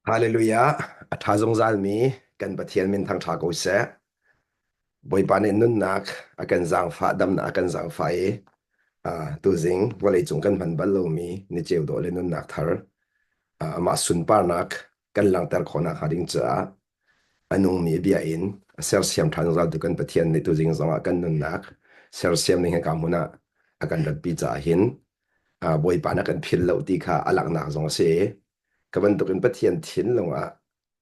Hallelujah! A ṭha zungzalmi kan Pathian min thangṭha ko seh. Bawipa nih nunnak a kan zaangfah, damnak a kan zaangfah i tuzing vawleicung kan hman bal lomi ni ceu dawh le nunnak thar amah sunparnak kan langhter khawhnak hnga ding caah a nungmi bia in a sersiam ṭhan zungzaltu kan Pathian nih tuzing zongah kan nunnak sersiam ning hika hmun ah a kan ratpi caah hin Bawipa na kan philh lo ti kha a langhnak zong a si. Ka bantukin Pathian thinlung ah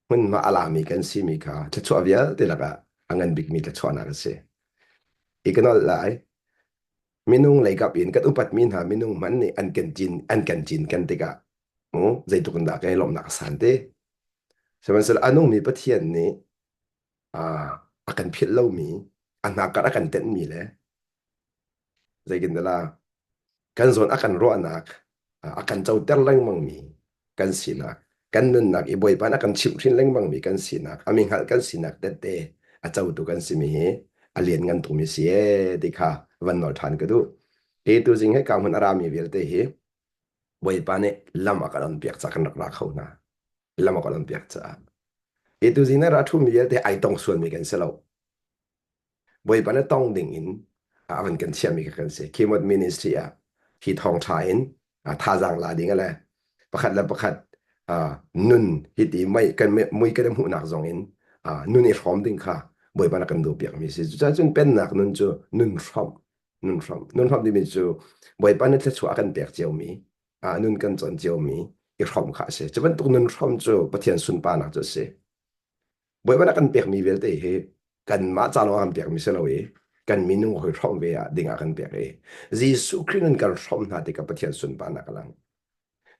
hmunhma a lami kan simi kha thluachuah vialte lakah a ngan bikmi thluachuahnak a si. I ka nolh lai. Minung leikap in kan upatmi hna minung hmanh nih an kan cin an kan cin kan tikah mu zeitluk in dah kan i lawmhnak a san te. Sihmanhsehlaw a nungmi Pathian nih a kan philh lomi, a hnakar a kan tenhmi le zeitindah kan zawn a kan ruahnak a kan coter lengmangmi kan sinak kan nunnak i Bawipa a kan chimhhrin lengmangmi kan sinak a mi hngalh kan sinak tette a cotu kan simi hi a lian ngan tukmi si ee ti kha van nawl ṭhan ka duh. Hi tuzing he ka hmun a rami vialte hi Bawipa nih lam a kan on piak caah kan rak ra kho hna. Lam a kan on piak caah. Hi tuzing na ra ṭhumi vialte ai tong sualmi kan si lo. Bawipa na tong ding in a van kan chiahmi kha kan si. Kimot Ministry ah hi thawngṭha in thazaang la ding le pakhat le pakhat nun hi ti mei kan mui kan hmuhnak zong in nun i hrawm ding kha Bawipa na kan duh piakmi si. Cucaah cun pennak nun cu nun hrawmh nun hrawmh nun hrawmh timi cu Bawipa nih thluachuah a kan pek ciomi nun kan cawn ciomi i hrawmh kha a si. Cu bantuk nun hrawmh cu Pathian sunparnak cu a si. Bawipa na kan pekmi vialte hi kanmah ca lawng kan pekmi si lo i kan minung hawi hrawmh ve ah ding ah kan pek i Jesuh Khrih nun kan hrawmh hna tikah Pathian sunparnak a lang.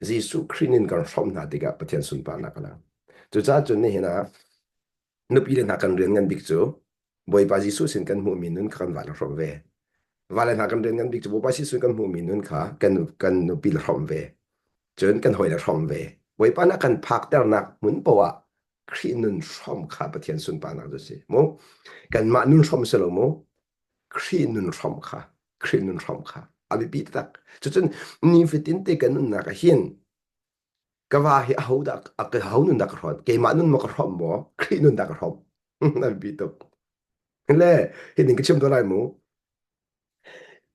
Jesuh Khrih nun kan hrawmh hna tikah Pathian sunparnak a lang. Cucaah cun nihin ah nupi le hna kan rian ngan bik cu Bawipa Jesuh sin kan hmuhmi nun kha kan va le hrawmh ve. Vale hna kan rian ngan bik cu Bawipa Jesuh kan hmuhmi nun kha kan kan nupi le hrawmh ve. Cun kan hawi le hrawmh ve. Bawipa na kan phakternak hmun poah ah Khrih nun hrawm kha Pathian sunparnak cu si mu. Kanmah nun hrawm si lo mu. Khrih nun hrawm kha Khrih nun hrawm kha a biapi taktak. Cucun nifatin te kan nunnak ah hin ka va hi aho dah aho nun dah ka hrawm keimah nun maw ka hrawm maw Khrih nun dah ka hrawm a biapi tuk. Le hi ning ka chim to lai mu.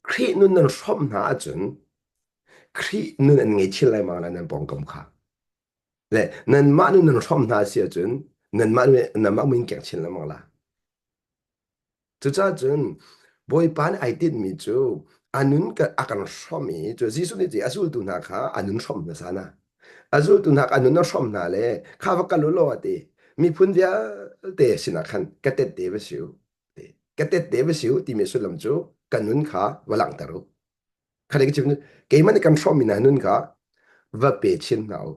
Khrih nun nan hrawm hna ahcun Khrih nun an ngei chin lai ma lai nan pawngkam kha. Le nanmah nu nan hrawm hna si ahcun nanmah nu nanmah muin keng chin lengmang la. Cucaah cun Bawipa nih ai tinhmi cu a nun a kan hrawm i cu Jesuh nih a zultu hna kha a nun hrawm hmasa hna. A zultu hna a nun a hrawm hna le kha va kal u law a ti. Miphun vialte sinah khan ka tette va si u. Ka tette va si u timi sullam cu ka nun kha va langhter u. Kha ka chim keimah nih kan hrawmmi hna nun kha va pe chin hna u.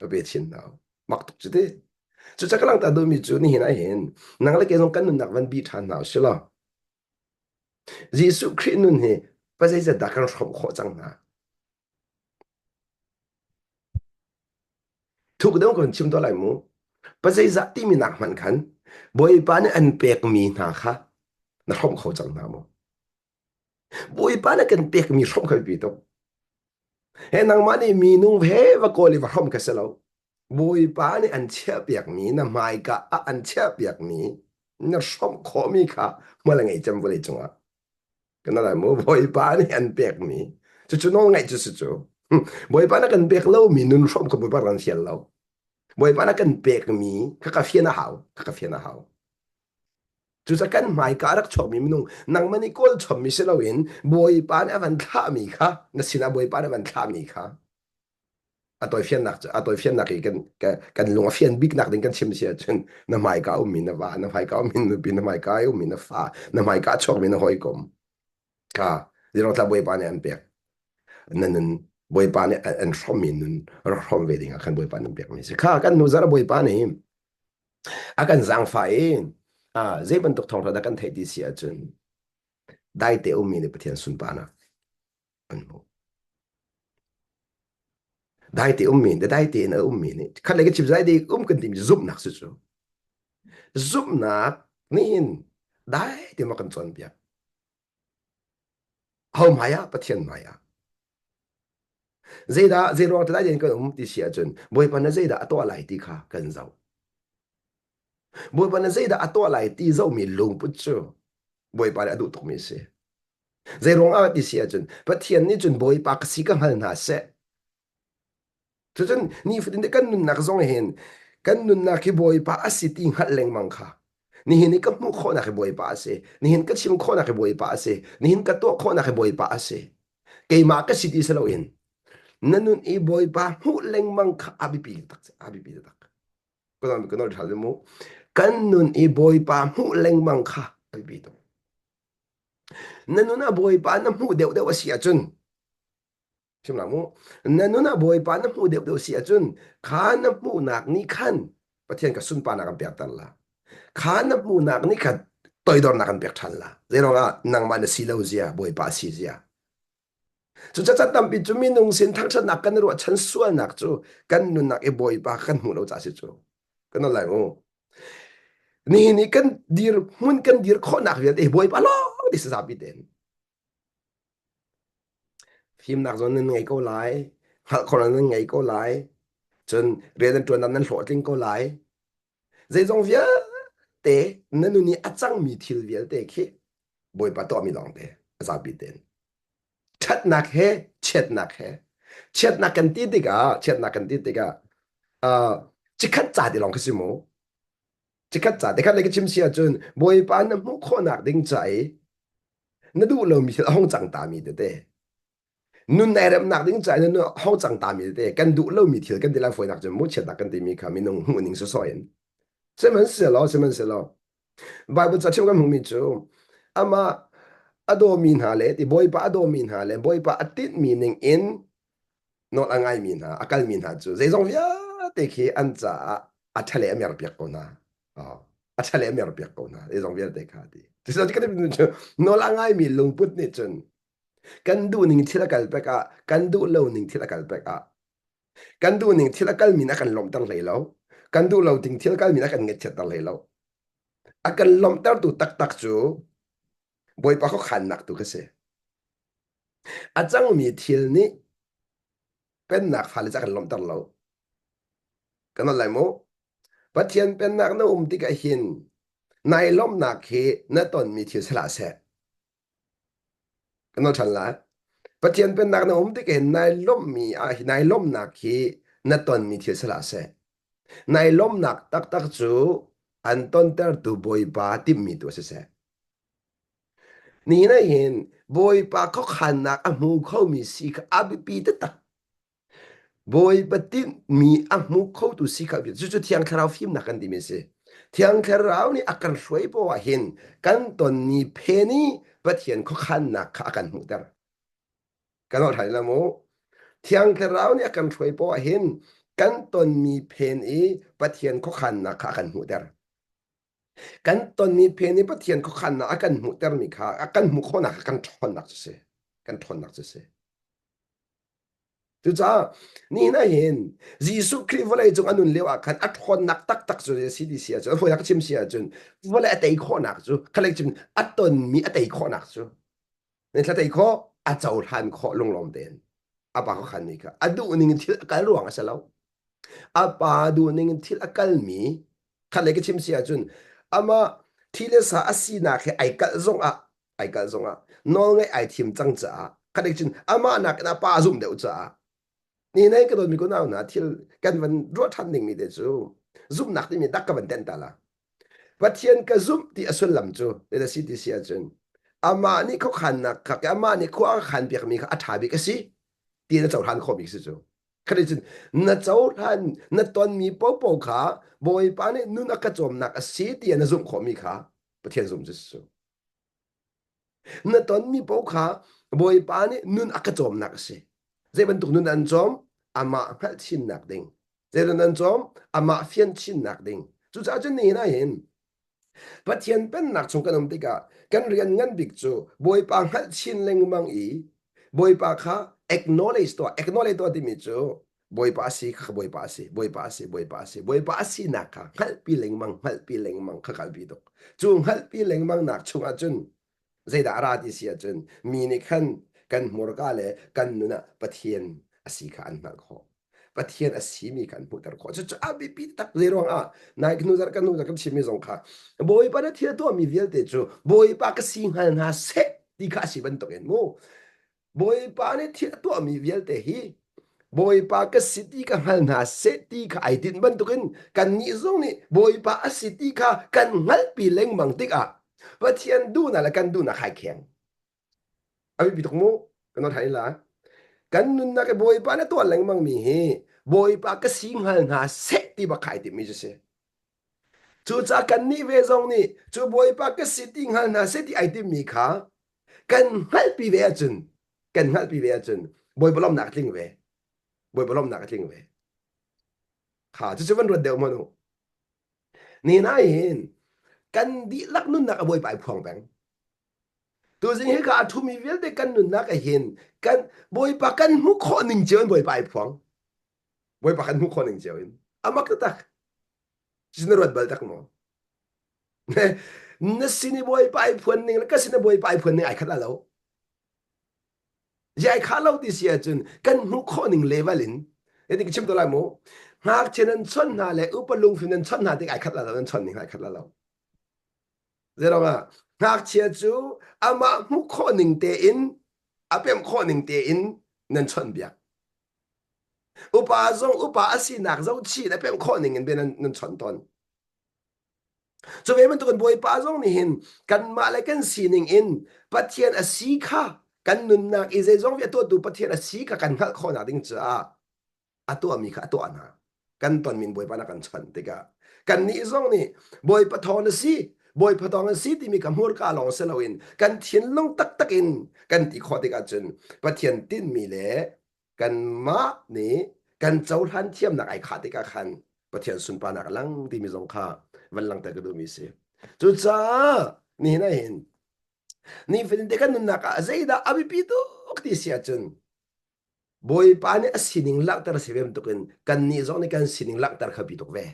Va pe chin hna u. Mak tuk cu ti. Cucaah ka langhter duhmi cu nihin ah hin nang le kei zong kan nunnak van bi ṭhan hna u si law Jesuh Khrih nun hi pa zeizat dah kan hrawmh khawh cang hna. Thuk deuh kan chim tuah lai mu. Pa zeizah timi nak hmanh khan Bawipa nih an pekmi hna kha na hrawmh kho cang hna maw? Bawipa na kan pekmi hrawmh kha biapi tuk. He nangmah nih minung he va kawl i va hrawmh kha si lo. Bawipa nih an chiahpiakmi na hmaika ah an chiahpiakmi na hrawmh khawhmi kha hmual a ngei cem vawlei cungah. Kana lai mu Bawipa nih an pekmi cucu nawl ngaih cu si cu. Bawipa na kan pek lomi nun hrawmh kha Bawipa kan fial lo. Bawipa na kan pekmi kha ka fian a hau. Kha ka fian a hau. Cucaah kan hmaika a rak chuakmi minung nangmah nih kawl chommi si loin Bawipa nih a van thlahmi kha na sinah Bawipa nih a van thlahmi kha a tawifiannak cu a tawifiannak i kan kan lung a fian biknak ding kan chim si ahcun na hmaika ummi na va na hmaika ummi na nupi na hmaika ummi na fa na hmaika a chuakmi na hawikom kha zirong Bawipa nih an pek na nun Bawipa nih an hrawmmi nun rak hrawm ve ding ah khan Bawipa nih an pekmi si kha kan nu zara Bawipa nih A kan zaangfah i zei bantuk thawngṭha dah kan theih ti si ahcun daite ummi nih Pathian sunparnak an hmuh. Daite ummi, daite in a ummi nih khat lei ka chim daite um kan timi zumhnak si cu. Zumhnak nih hin daite ma kan cawnpiak. Ho hmai ah Pathian hmai ah. Zeidah zei ruang te dai kan um ti si ahcun Bawipa na zeidah a tuah lai ti kha kan zoh. Bawipa na zeidah a tuah lai ti zohmi lungput cu Bawipa nih a duh tukmi a si. Zei ruang ah ti si ahcun Pathian nih cun Bawipa ka si ka hngal hna seh. Cucun nifatin te kan nunnak zong hin kan nunnak hi Bawipa a si ti hngalh lengmang kha nihin i ka hmuh khawhnak hi Bawipa a si. Nihin ka chim khawhnak hi Bawipa a si. Nihin ka tuah khawhnak hi Bawipa a si. Keimah ka si ti si loin na nun i Bawipa hmuh lengmang kha a biapi tak a biapi tak. Ka nawl ṭhal mu. Kan nun i Bawipa hmuh lengmang kha a biapi tuk. Na nun ah Bawipa na hmuh deuhdeuh a si ahcun chim la mu na nun ah Bawipa na hmuh deuhdeuh si ahcun kha na hmuhnak nih khan Pathian ka sunparnak an pekter la. Kha na hmuhnak nih khan toidornak an pek ṭhan la. Zeiruangah nangmah na si lo zia Bawipa si zia. Cucaah tampi cu minung sin thangṭhatnak kan i ruahchan sualnak cu kan nunnak i Bawipa kan hmuh lo caah si cu. Kan lai mu. Nihin i kan dir hmun kan dir khawhnak vialte hi Bawipa lawng ti si zapi tein. Fimnak zong nan ngei ko lai, hngalh khawhnak nan ngei ko lai, cun rian nan ṭuan nan hlawhtling ko lai. Zeizong vialte na nun i a cangmi thil vialte khi Bawipa tuahmi lawngte a zapi tein. Ṭhatnak he chiatnak he. Chiatnak kan ti tikah, chiatnak kan ti tikah, uh, cikhat ca ti lawng khi si mu. Cikhat ca te khat le ka chim si ahcun Bawipa na hmuh khawhnak ding ca i na duh lomi thil a hung cang tami tete nun nai remnak ding ca in na hong cang tami tete kan duh lomi thil kan ti lai fawinak cun mu chiatnak kan timi kha minung hmuh ning sawsawh in sihmanhsehlaw sihmanhsehlaw Bible ca chim kan hmuhmi cu amah a dawmi hna le ti Bawipa a dawmi hna le Bawipa a tinhmi ning in nawl a ngaimi hna a kalmi hna cu zeizong vialte khi an caah a ṭha le a merpiak ko hna. A ṭha le a merpiak ko hna zeizong vialte kha ti. Cucu nawl a ngaimi lungput nih cun kan duh ning thil a kal pek ah kan duh lo ning thil a kal pek ah kan duh ning thil a kalmi a kan lawmhter hlei lo kan duh lo ding thil kalmi a kan ngaihchiatter hlei lo a kan lawmhtertu taktak cu Bawipa khuakhannak tu kha si a cangmi thil nih pennak fale ca kan lawmhter lo kan lai mu Pathian pennak na um tikah hin nai lawmhnak hi na tonmi thil si hlah seh Kan nawl ṭhan lai. Pathian pennak na um tik hin nai lawmhmi ah nai lawmhnak hi na tonmi thil si hlah seh. Nai lawmhnak taktak cu an tontertu Bawipa timhmi tu a si seh. Nihin ah hin Bawipa khuakhannak a hmu khomi si kha a biapi taktak. Bawipa tinhmi a hmu khotu si kha cucu Thiang Thlarau fimnak kan timi a si. Thiang Thlarau nih a kan hruai poah ah hin kan tonmi phen i Pathian khuakhannak kha a kan hmuhter. Kan holh ṭhan la mu. Thiang Thlarau nih a kan hruai poah ah hin kan tonmi phen i Pathian khuakhannak kha a kan hmuhter. Kan tonmi phen i Pathian khuakhannak a kan hmuhtermi kha a kan hmuh khawhnak kha kan ṭhawnnak cu si. Kan ṭhawnnak cu si. Cucaah nihin ah hin Jesuh Khrih vawlei cung a nun lio ah khan a ṭhawnnak taktak cu a si ti si ahcun a fawinak chim si ahcun vawlei a tei khawhnak cu khalek chim a tonmi a tei khawhnak cu ne thla tei khawh a cohlan khawh lunglawm tein a pa khan mi kha a duh ning in thil a kal ruang a si lo a pa duh ning in thil a kalmi khat lei ka chim si ahcun amah thi le sa a sinak he ai kalh zong ah ai kalh zong ah nawlngaih ai thim cang caah khat lei cun amah nakin a pa zumh deuh caah ni nei ka dawtmi kunau hna thil kan van ruah ṭhan dingmi te cu zumhnak timi dak ka van tenh ta la Pathian ka zumh ti a sullam cu na si ti si ahcun amah nih khuakhannak kha amah nih khua a khan piakmi kha a ṭha bik a si ti na cohlan khawh bik si cu Khat cun na cohlan na tonmi popo kha Bawipa nih nun a ka cawmnak a si tiah na zumh khawhmi kha Pathian zumh cu si. Na tonmi paoh kha Bawipa nih nun a ka cawmnak a si. Zei bantuk nun an cawm? Amah hngalh chinnak ding. Zei nun an cawm? Amah fian chinnak ding. Cucaah cun nihin ah hin Pathian pennak chung kan um tikah kan rian ngan bik cu Bawipa hngalh chin lengmang i Bawipa kha acknowledge tuah acknowledge tuah timi cu Bawipa a si kha Bawipa a si Bawipa a si Bawipa a si Bawipa a sinak kha hngalhpi lengmang hngalhpi lengmang kha kalpi tuk cu hngalhpi lengmang nak chungah cun zeidah a ra ti si ahcun mi nih khan kan hmurka le kan nun ah Pathian a a si kha an hngalh khawh. Pathian a simi kha an hmuhter khawh. Cucu a biapi tak zei ruangah nai hnu zarh kan hnu zarh kan chimmi zong kha Bawipa na thil tuahmi vialte cu Bawipa ka si hngal hna seh ti kha a si bantukin mu Bawipa nih thil a tuahmi vialte hi Bawipa ka si ti ka hngal hna seh ti kha ai tinh bantukin kannih zong nih Bawipa a si ti kha kan hngalhpi lengmang tikah Pathian duhnak le kan duhnak hai kheng. A biapi tuk mu. Kan nawl ṭhan la. Kan nunnak i Bawipa na tuah lengmang mi hi Bawipa ka si hngal hna seh ti bak kha ai timmi cu si. Cucaah kannih ve zong nih cu Bawipa ka si ti hngal hna seh ti ai timmi kha kan hngalhpi ve ahcun kan hngalhpi ve ahcun Bawipa lawmhnak a tling ve. Bawipa lawmhnak a tling ve. Kha cucu van ruat deuh hmanh u. Ni na hin kan dihlak nunnak a Bawipa ai phuang peng. Tuzing hika a ṭhumi vialte kan nunnak ah hin kan Bawipa kan hmuh khawh ning cio in Bawipa ai phuang. Bawipa kan hmuh khawh ning cio in. A mak taktak. Cucu na ruat bal tak maw? Na sin i Bawipa ai phuan ning le ka sin i Bawipa ai phuan ning ai khat lo. Ai khah lo ti si ahcun kan hmuh khawh ning level in Hitin ka chim to lai mu. Ngakchia nan chawnh hna le upa lungfim nan chawnh hna tik ai khat la lo, nan chawnh ning ai khat la lo. Zeiruangah ngakchia cu amah hmuh khawh ning tein a pemh khawh ning tein nan chawnhbiak. Upa zong upa a sinak zohchih in a pemh khawh ning in bia nan, nan chawnh tawn. Cu ve bantukin Bawipa zong nih hin kanmah le kan sining in Pathian a si kha kan nunnak i zeizong vi a tuahtu Pathian a si kha kan hngalh khawhnak ding caah a tuahmi kha a tuah hna. Kan tonmin Bawipa na kan chawnh tikah kannih zong nih Bawipa thawng na si, Bawipa thawng na si timi kha hmurka lawng si loin kan thinlung taktak in kan ti khawh tikah cun Pathian tinhmi le kanmah nih kan cohlan thiamnak ai khah tikah khan Pathian sunparnak a lang timi zong kha van langhter ka duhmi si. Cucaah nihin ah hin nifatin te kan nunnak ah zeidah a biapi tuk ti si ahcun Bawipa nih a sining langhter a si ve bantukin kannih zong nih kan sining langhter kha bi tuk ve.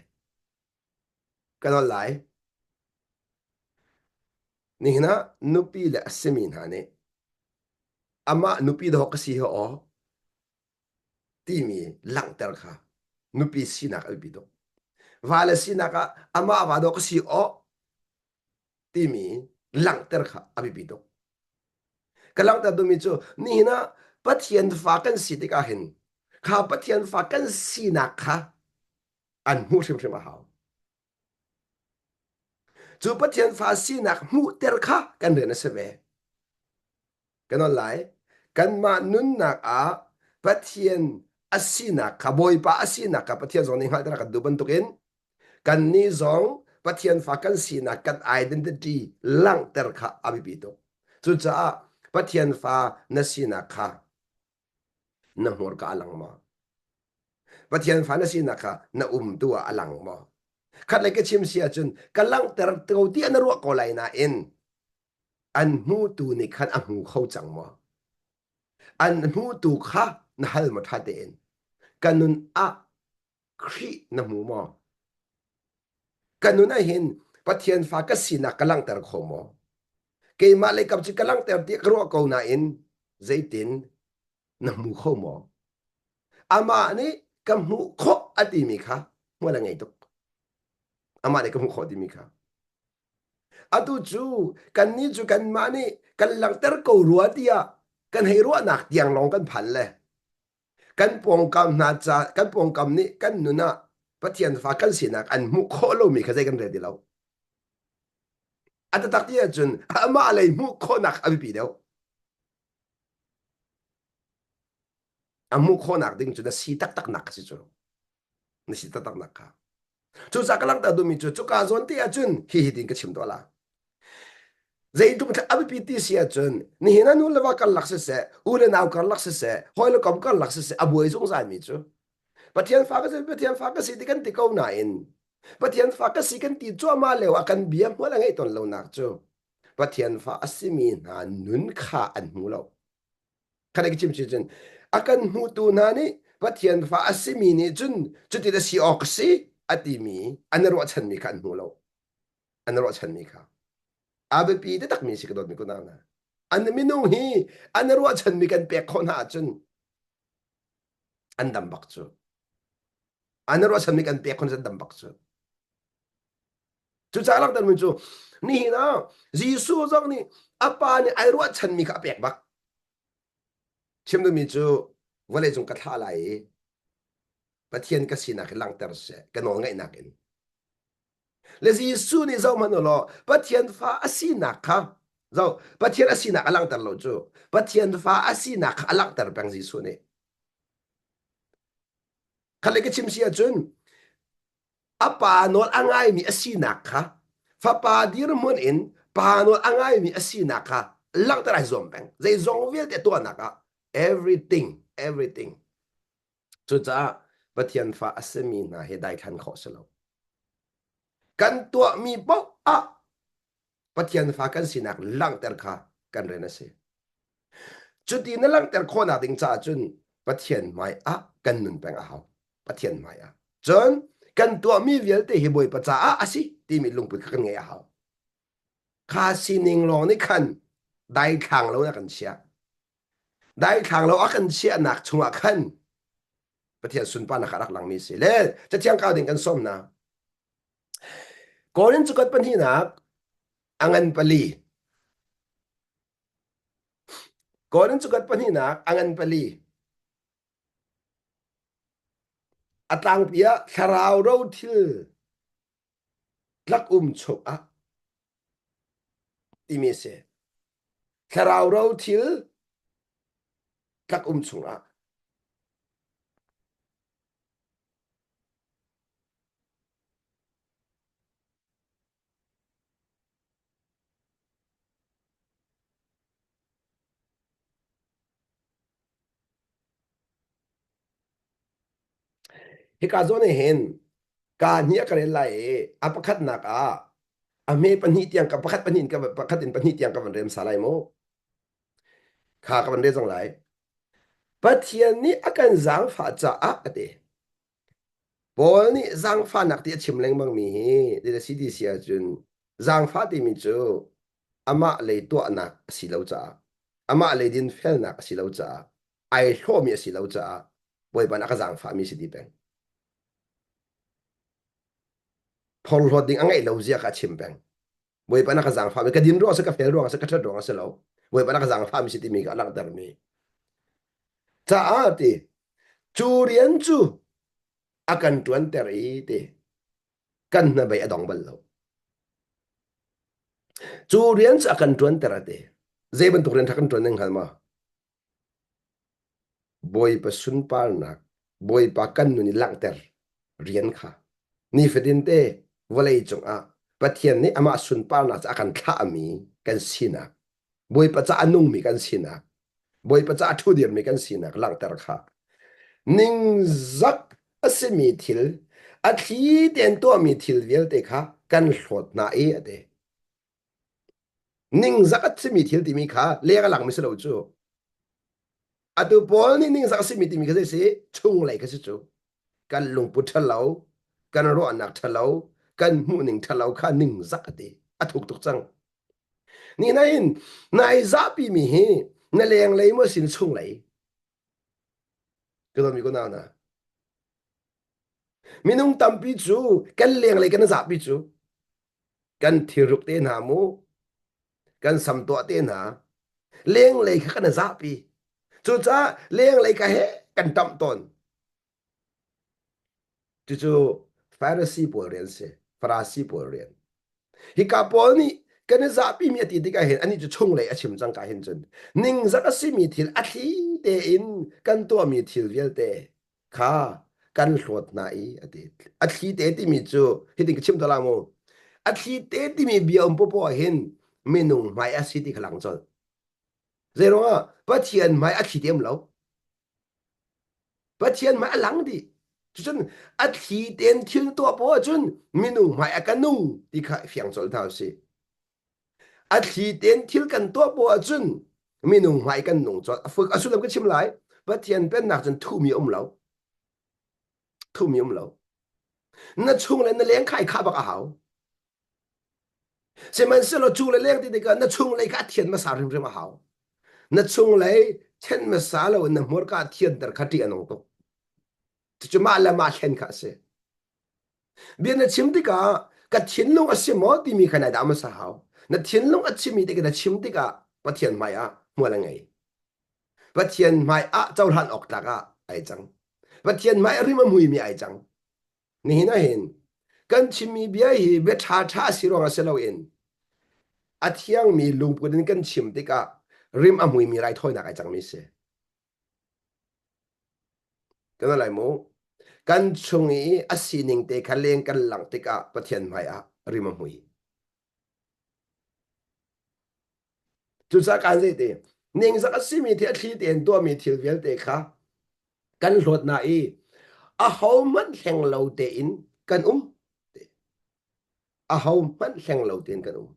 Kan ol lai. Nihin ah nupi le a simi hna nih amah nupi dawh ka si hi aw timi langhter kha nupi sinak a biapi tuk. Va le sinak ah amah va dawh ka si aw timi langhter kha a biapi tuk. Ka langhter duhmi cu nihin ah Pathian fa kan si tikah hin kha Pathian fa kan sinak kha an hmuh hrimhrim a hau. Cu Pathian fa sinak hmuhter kha kan rian a si ve. Kan on lai. Kanmah nunnak ah Pathian a sinak kha Bawipa a sinak kha Pathian zong nih hngalhter a kan duh bantukin kannih zong Pathian fa kan sinak kan identity langhter kha a biapi tuk. Cucaah Pathian fa na sinak kha na hmurka a lang maw? Pathian fa na sinak kha na umtu ah a lang maw? Khat lei ka chim si ahcun ka langhter ko ti na ruah ko lai nain an hmutu nih khan a hmu kho cang maw? An hmutu kha na hal maw ṭha tein? Ka nun ah Khrih na hmu maw? Ka nun ah hin Pathian fa ka sinak ka langhter kho maw? Keimah lei kam cu ka langhter ti ka ruah ko nain zeitin na hmu kho maw? Amah nih ka hmuh khawh a timi kha hmual a ngei tuk. Amah nih ka hmuh khawh timi kha. Atu cu kannih cu kanmah nih kan langhter ko rua tiah kan hei ruahnak tiang lawng kan phan le kan pawngkam hna ca kan pawngkam nih kan nun ah Pathian fa kan sinak an hmuh khawh lomi kha zei kan rel ti lo. A taktak ti ahcun amah lei hmuh khawhnak a biapi deuh. A hmuh khawhnak ding cu na si taktak nak si cu. Na si taktak nak kha. Cucaah ka langhter duhmi cu cuka zawn te ahcun hi hi tin ka chim tuah la. Zeitluk a biapi ti si ahcun nihin ah nu le va karlak siseh, u le nau karlak siseh, hawi le kom karlak siseh a buai zungzal mi cu Pathian fa ka si, Pathian fa ka si ti kan ti ko nain Pathian fa ka si kan ti cuahmah lio ah kan bia hmual a ngeih tawn lonak cu Pathian fa a simi hna nun kha an hmu lo. Kha ka chim cun a kan hmutu hna nih Pathian fa a simi nih cun cutin a si awk a si a timi an ruahchanmi kha an hmu lo. An ruahchanmi kha. A biapi taktakmi si ka dawtmi kunau hna. An minung hi an ruahchanmi kan pek khawh hna ahcun. An dam bak cu. An ruahchanmi kan pek khun an dam bak cu. Cucaah langhtermi cu nihin ah Jesuh zong nih a pa nih ai ruahchanmi kha a pek bak. Chim duhmi cu vawleicung ka thlah lai i Pathian ka sinak hi langhter seh ka nawl ngaihnak in. Le Jesuh nih zohhmanh u law Pathian fa a sinak kha zo Pathian a sinak a langhter lo cu Pathian fa a sinak kha a langhter peng Jesuh nih. Khat le ka chim si ahcun a pa nawl a ngaimi a sinak kha fapa dirhmun in pa nawl a ngaimi a sinak kha langhter ai zuam peng. Zeizong vialte tuahnak ah everything everything Cucaah Pathian fa a simi hna hi daithlan khawh si lo. Kan tuahmi paoh ah Pathian fa kan sinak langhter kha kan rian a si. Cuti na langhter khawhnak ding caah cun Pathian hmai ah kan nun peng a hau. Pathian hmai ah. Cun kan tuahmi vialte hi Bawipa caah a si timi lungput kha kan ngeih a hau. Kha sining lawng nih khan daithlang lo na kan chiah. Daithlang lo a kan chiahnak chungah khan Pathian sunparnak a rak langmi si. Le cathiang kau ding kan sawm na. Korin cukat pahnihnak a ngan pali. Korin cukat pahnihnak a ngan pali. A tlangpi ah thlarau ro thil tlak um chungah timi a si. Thlarau ro thil tlak um chungah Hika zawn ah hin kaa hnih a ka rel lai i a pakhatnak ah a hme pahnih tiang ka pakhat pahnih in ka pakhat in pahnih tiang ka van rem sa lai mu. Kha ka van rel cang lai. Pathian nih a kan zaangfah caah a ti. Paul nih zaangfahnak ti a chim lengmangmi hi ti a si ti si ahcun zaangfah timi cu amah lei tuahnak a si lo caah amah lei dinfelnak a si lo caah ai hlawhmi a si lo caah Bawipa nih a ka zaangfahmi si ti peng. Phorhlawt ding a ngeih lo zia kha a chim peng. Bawipa nih a ka zaangfahmi ka din ruang si ka fel ruang si ka ṭhat ruang a si lo. Bawipa nih a ka zaangfahmi si timi kha a langhtermi. Caah ti cu rian cu a kan ṭuanter i ti kan hnabei a dong bal lo. Cu rian cu a kan ṭuanter a ti. Zei bantuk rian ṭha kan ṭuan ning hngal ma? Bawipa sunparnak, Bawipa kan nun i langhter rian kha nifatin te vawlei cungah Pathian nih amah sunparnak cu a kan thlahmi kan sinak, Bawipa ca a nungmi kan sinak, Bawipa ca a ṭhudirmi kan sinak langhter kha ningzak a simi thil, a thli tein tuahmi thil vialte kha kan hlawt hna i a ti. Ningzak a simi thil timi kha leng a langmi si lo cu. Atu pawl nih ningzak a simi timi kha zei si? Chunglei kha si cu. Kan lungput ṭhalo, kan ruahnak ṭhalo, kan hmuhning ṭhalo kha ningzak a ti. A thuk tuk cang. Ni nain nai zahpi mi hi na lenglei maw sin chunglei? Ka dawmi ko nau na. Minung tampi cu kan lenglei kan zahpi cu kan thilruk te hna mu kan sam tuah te hna lenglei kha kan zahpi cucaah lenglei ka he kan ṭamh tawn cucu Pharisee pawl rian si Farasi pawl rian hika pawl nih kan i zahpi mi a ti tikah hin anih cu chunglei a chim cang ka hin cun ningzak a simi thil a thli tein kan tuahmi thil vialte kha kan hlawt hna i a ti. A thli te timi cu hitin ka chim to la mu. A thli te timi bia um popo ah hin minung hmai a si ti kha lang colh. Zeiruangah Pathian hmai a thli te um lo. Pathian hmai a lang dih. Cucun a thli tein thil tuah poah cun minung hmai a ka nung ti kha fiang colh hna usih. A thli tein thil kan tuah poah ahcun minung hmai kan nung colh. A sullam ka chim lai. Pathian pennak cun thuhmi um lo. Thuhmi um lo. Na chung le na leng khai kha bak a hau. Sihmanhsehlaw cu le leng ti tikah na chunglei kha a thian hmasa hrimhrim a hau. Na chunglei then hmasa lo in na hmurka thianter kha ṭih a nung tuk. Cucu mah le mah thlen kha a si. Bia na chim tikah ka thinlung a si maw timi kha nai dah hmasa hau. Na thinlung a chimmi te na chim tikah Pathian hmai ah hmual a ngei. Pathian hmai ah cohlan awk tlak ah ai cang. Pathian hmai ah rim a hmuimi ai cang. Nihin ah hin kan chimmi bia hi bia ṭha ṭha a si ruangah si loin a thiangmi lungput in kan chim tikah rim a hmuimi raithawinak ai cangmi si. Kan lai mu. Kan chung i a sining te kha leng kan langh tikah Pathian hmai ah rim a hmui. Cucaah kan zei ti ningzak a simi thil a thli tein tuahmi thil vialte kha kan hlawt na i ahohmanh hleng lo tein kan um. Ahohmanh hleng lo tein kan um.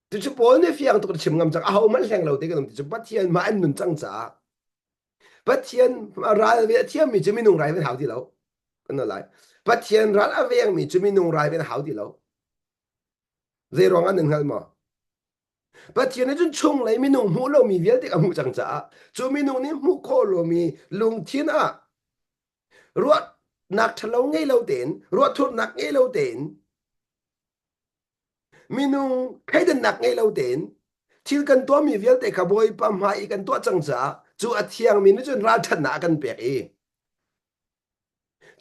Cucu Paul nih fiang tuk a chim ngam cang. Ahohmanh hleng lo tein kan um ti cu Pathian mah an nun cang caah Pathian ral ve a thiammi cu minung rai ven hau ti lo. Kan lai. Pathian ral a vengmi cu minung rai ven hau ti lo. Zei ruang ah nan hngal maw? Pathian nih cun chunglei minung hmuh lomi vialte a hmuh cang caah cu minung nih hmuh khawh lomi lungthin ah ruahnak ṭhalo ngei lo tein ruahthurnak ngei lo tein minung thleidannak ngei lo tein thil kan tuahmi vialte kha Bawipa hmai i kan tuah cang caah cu a thiangmi nih cun ralṭhatnak a kan pek i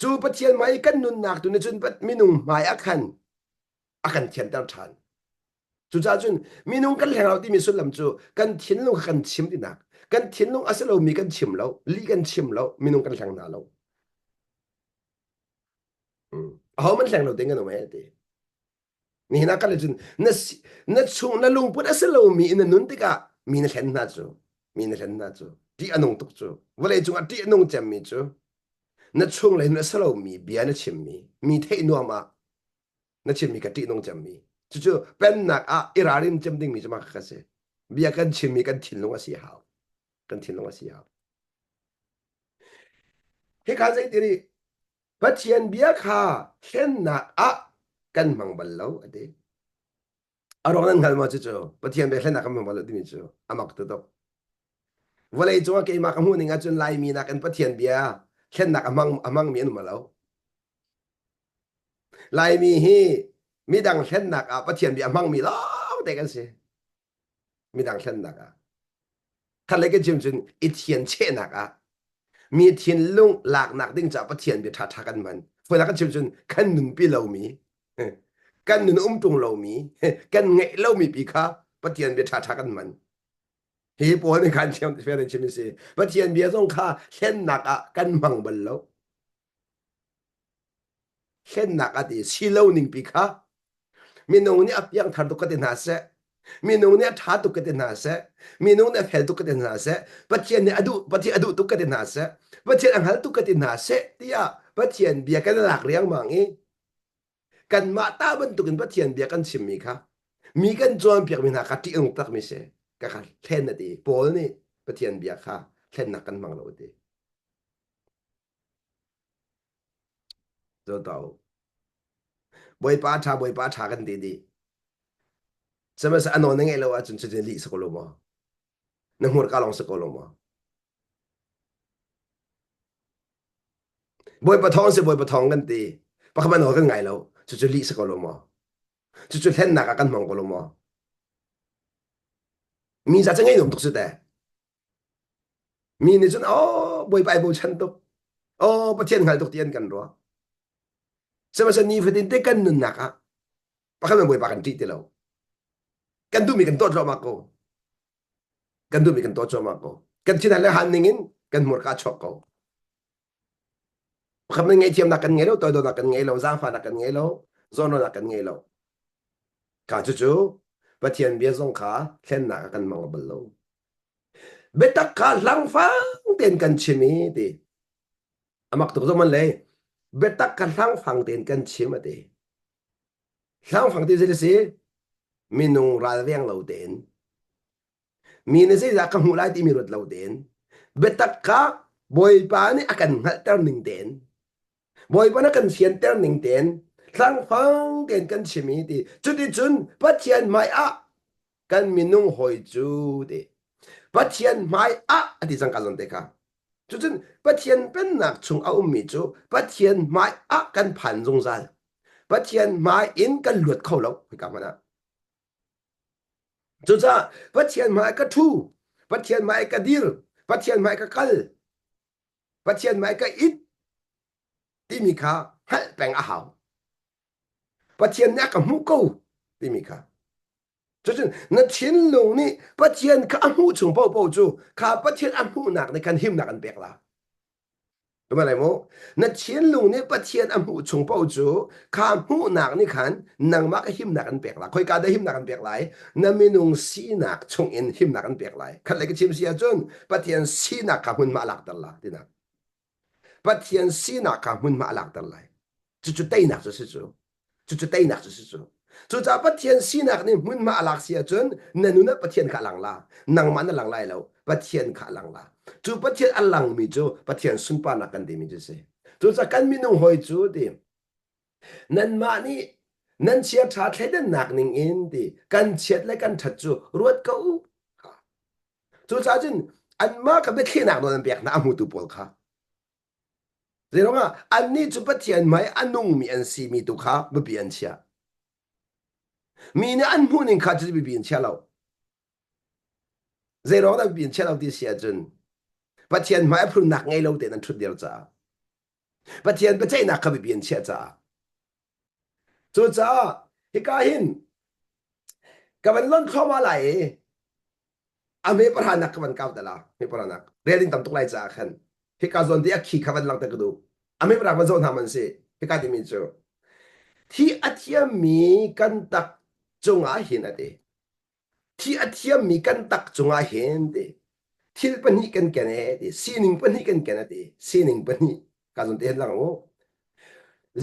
cu Pathian hmai i kan nunnak tu nih cun minung hmai ah khan a kan thianter ṭhan. Cucaah cun minung kan hleng lo timi sullam cu kan thinlung kha kan chim tinak kan thinlung a si lomi kan chim lo lih kan chim lo minung kan hleng hna lo. Aho man hleng lo ding kan um he ti. Nihin ah kan cun na na chung na lungput a si lomi in na nun tikah mi na hlen hna cu mi na hlen hna cu ṭih a nung tuk cu vawlei cungah ṭih a nung cemmi cu na chung lei na si lomi bia na chimmi mi theih nuam ah na chimmi ka ṭih nung cemmi cucu pennak ah i ralrin cem dingmi cu mah ka si bia kan chimmi kan thinlung a si hau kan thinlung a si hau hika zei ti nih Pathian bia kha thlennak ah kan hmang bal lo a ti. A ruang nan hngal maw cucu Pathian bia thlennak kan hmang bal lo timi cu a mak tuk. Vawlei cungah keimah ka hmuh ning ahcun Laimi nakin Pathian bia thlennak a hmang a hmangmi an um lo. Laimi hi midang thlennak ah Pathian bia a hmangmi lawng te kan si. Midang thlennak ah. Khatlei kan chim cun i thian chehnak ah mi thinlung laknak ding caah Pathian bia ṭhaṭha kan hman. Fawinak kan chim cun kan nunpi lomi, kan nun um ṭung lomi, kan ngeih lomi pi kha Pathian bia ṭhaṭha kan hman. Hi pawl nih khan chim fair chim si. Pathian bia zong kha hlennak ah kan hmang bal lo. Hlennak ah ti si lo ning pi kha minung nih a piangthar tuk ka ti hna seh minung nih a ṭha tuk ka ti hna seh minung nih a fel tuk ka ti hna seh Pathian nih a duh Pathian a duh tuk ka ti hna seh Pathian a hngal tuk ka ti hna seh tiah Pathian bia kan lak riangmang i kanmah ta bantukin Pathian bia kan chimmi kha mi kan cawnpiakmi hna kha ṭih a nung takmi si ka kha hlen a ti Paul nih Pathian bia kha hlennak kan hmang lo a ti Bawipa ṭha, Bawipa ṭha kan ti dih. Sihmanhsehlaw a nawl na ngeih lo ahcun cutin lih si ko lo maw? Na hmurka lawng si ko lo maw? Bawipa thawng si Bawipa thawng kan ti. Pakhat hmanh nawl kan ngai lo. Cucu lih si ko lo maw? Cucu hlennak ah kan hmang ko lo maw? Mi ca cu ngei nuam tuk cu teh. Mi nih cun oh Bawipa ai bochan tuk. Oh Pathian hngal tuk ti an kan ruah. Sihmanhsehlaw nifatin te kan nunnak ah pakhat hmanh Bawipa kan ṭih ti lo. Kan duhmi kan tuah cuahmah ko. Kan duhmi kan tuah cuahmah ko. Kan thin le han ning in kan hmurka a chuak ko. Pakhat hmanh ngaihthiamnak kan ngei lo, toidornak kan ngei lo, zaangfahnak kan ngei lo, zawnruahnak kan ngei lo. Kha cucu Pathian bia zong kha thlennak ah kan hmang bal lo. Biatak kha hlangfang tein kan chim i ti. Amak tuk zong man le biatak kha hlangfang tein kan chim a ti. Hlangfang ti zei si? Minung ralveng lo tein Mi nih zeizah ka hmuh lai timi ruat lo tein biatak kha Bawipa nih a kan hngalhter ning tein Bawipa nih a kan fianter ning tein hlangfang tein kan chim i ti cuticun Pathian hmai ah kan minung hawi cu ti Pathian hmai ah a ti cang ka zawn te kha. Cucun Pathian pennak chung a ummi cu Pathian hmai ah kan phan zungzal. Pathian hmai in kan luat kho lo hika hmanh ah. Cucaah Pathian hmai ka ṭhu, Pathian hmai ka dir, Pathian hmai ka kal, Pathian hmai ka it timi kha hngalh peng a hau. Pathian nih a ka hmuh ko timi kha. Cucun na thinlung nih Pathian kha a hmuh chung paohpaoh cu kha Pathian a hmuhnak nih khan himnak an pek la. Tuma lai mu? Na thinlung nih Pathian a hmuh chung paoh cu kha hmuhnak nih khan nangmah ka himnak an pek la. Khoika dah himnak an pek lai? Na minung sinak chung in himnak an pek lai. Khat lei ka chim si ahcun Pathian sinak kha hmunhma a lakter la tinak. Pathian sinak kha hmunhma a lakter lai. Cucu teinak cu si cu. Cucu teinak cu si cu. Cucaah Pathian sinak nih hmunhma a lak si ahcun na nun ah Pathian kha a lang la. Nangmah na lang lai lo. Pathian kha a lang la. Cu Pathian a langmi cu Pathian sunparnak kan timi cu si. Cucaah kan minung hawi cu ti nanmah nih nan chia ṭha thleidannak ning in ti kan chiat le kan ṭhat cu ruat ko u. Cucaah cun anmah kha biathlinak nawl an pek hna a hmutu pawl kha. Zeiruangah annih cu Pathian hmai a nungmi an simi tu kha biapi an chiah. Mi nih an hmuhning kha cu biapi an chia lo. Zeiruang dah biapi an chia lo ti si ahcun Pathian hmai a phunnak ngei lo tein an ṭhut dir caah Pathian biaceihnak kha biapi an chiah caah Cucaah hika hin ka van lon thluahmah lai i a hme pahranak ka van kau te la hme pahranak rel ding tam tuk lai caah khan hika zawn te a khi kha van langhter ka duh a hme pahra van zoh hna man si hika timi cu thi a thiammi kan tak cungah hin a ti Thi a thiammi kan tak cungah hin ti thil pahnih kan ken e ti sining pahnih kan ken a ti sining pahnih ka zon te hin lang u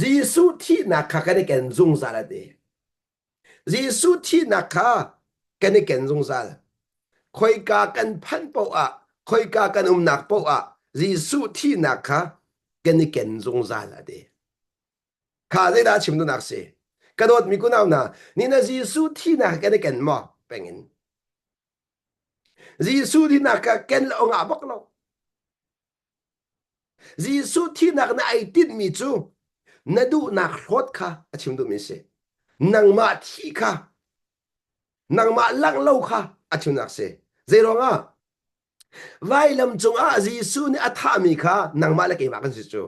Jesuh thihnak kha kan i ken zungzal a ti Jesuh thihnak kha kan i ken zungzal khoika kan phanh paoh ah khoika kan umnak paoh ah Jesuh thihnak kha kan i ken zungzal a ti Kha zeidah chim duhnak si? Ka dawtmi kunau hna, ni na Jesuh thihnak kan i ken maw? Pengin. Jesuh thihnak ka ken le ngah bak lo. Jesuh thihnak na ai tinhmi cu na duhnak hlawt kha a chim duhmi si. Nangmah thi kha, nangmah langh lo kha a chimnak si. Zeiruangah? Vailam cungah Jesuh nih a thahmi kha nangmah le keimah kan si cu.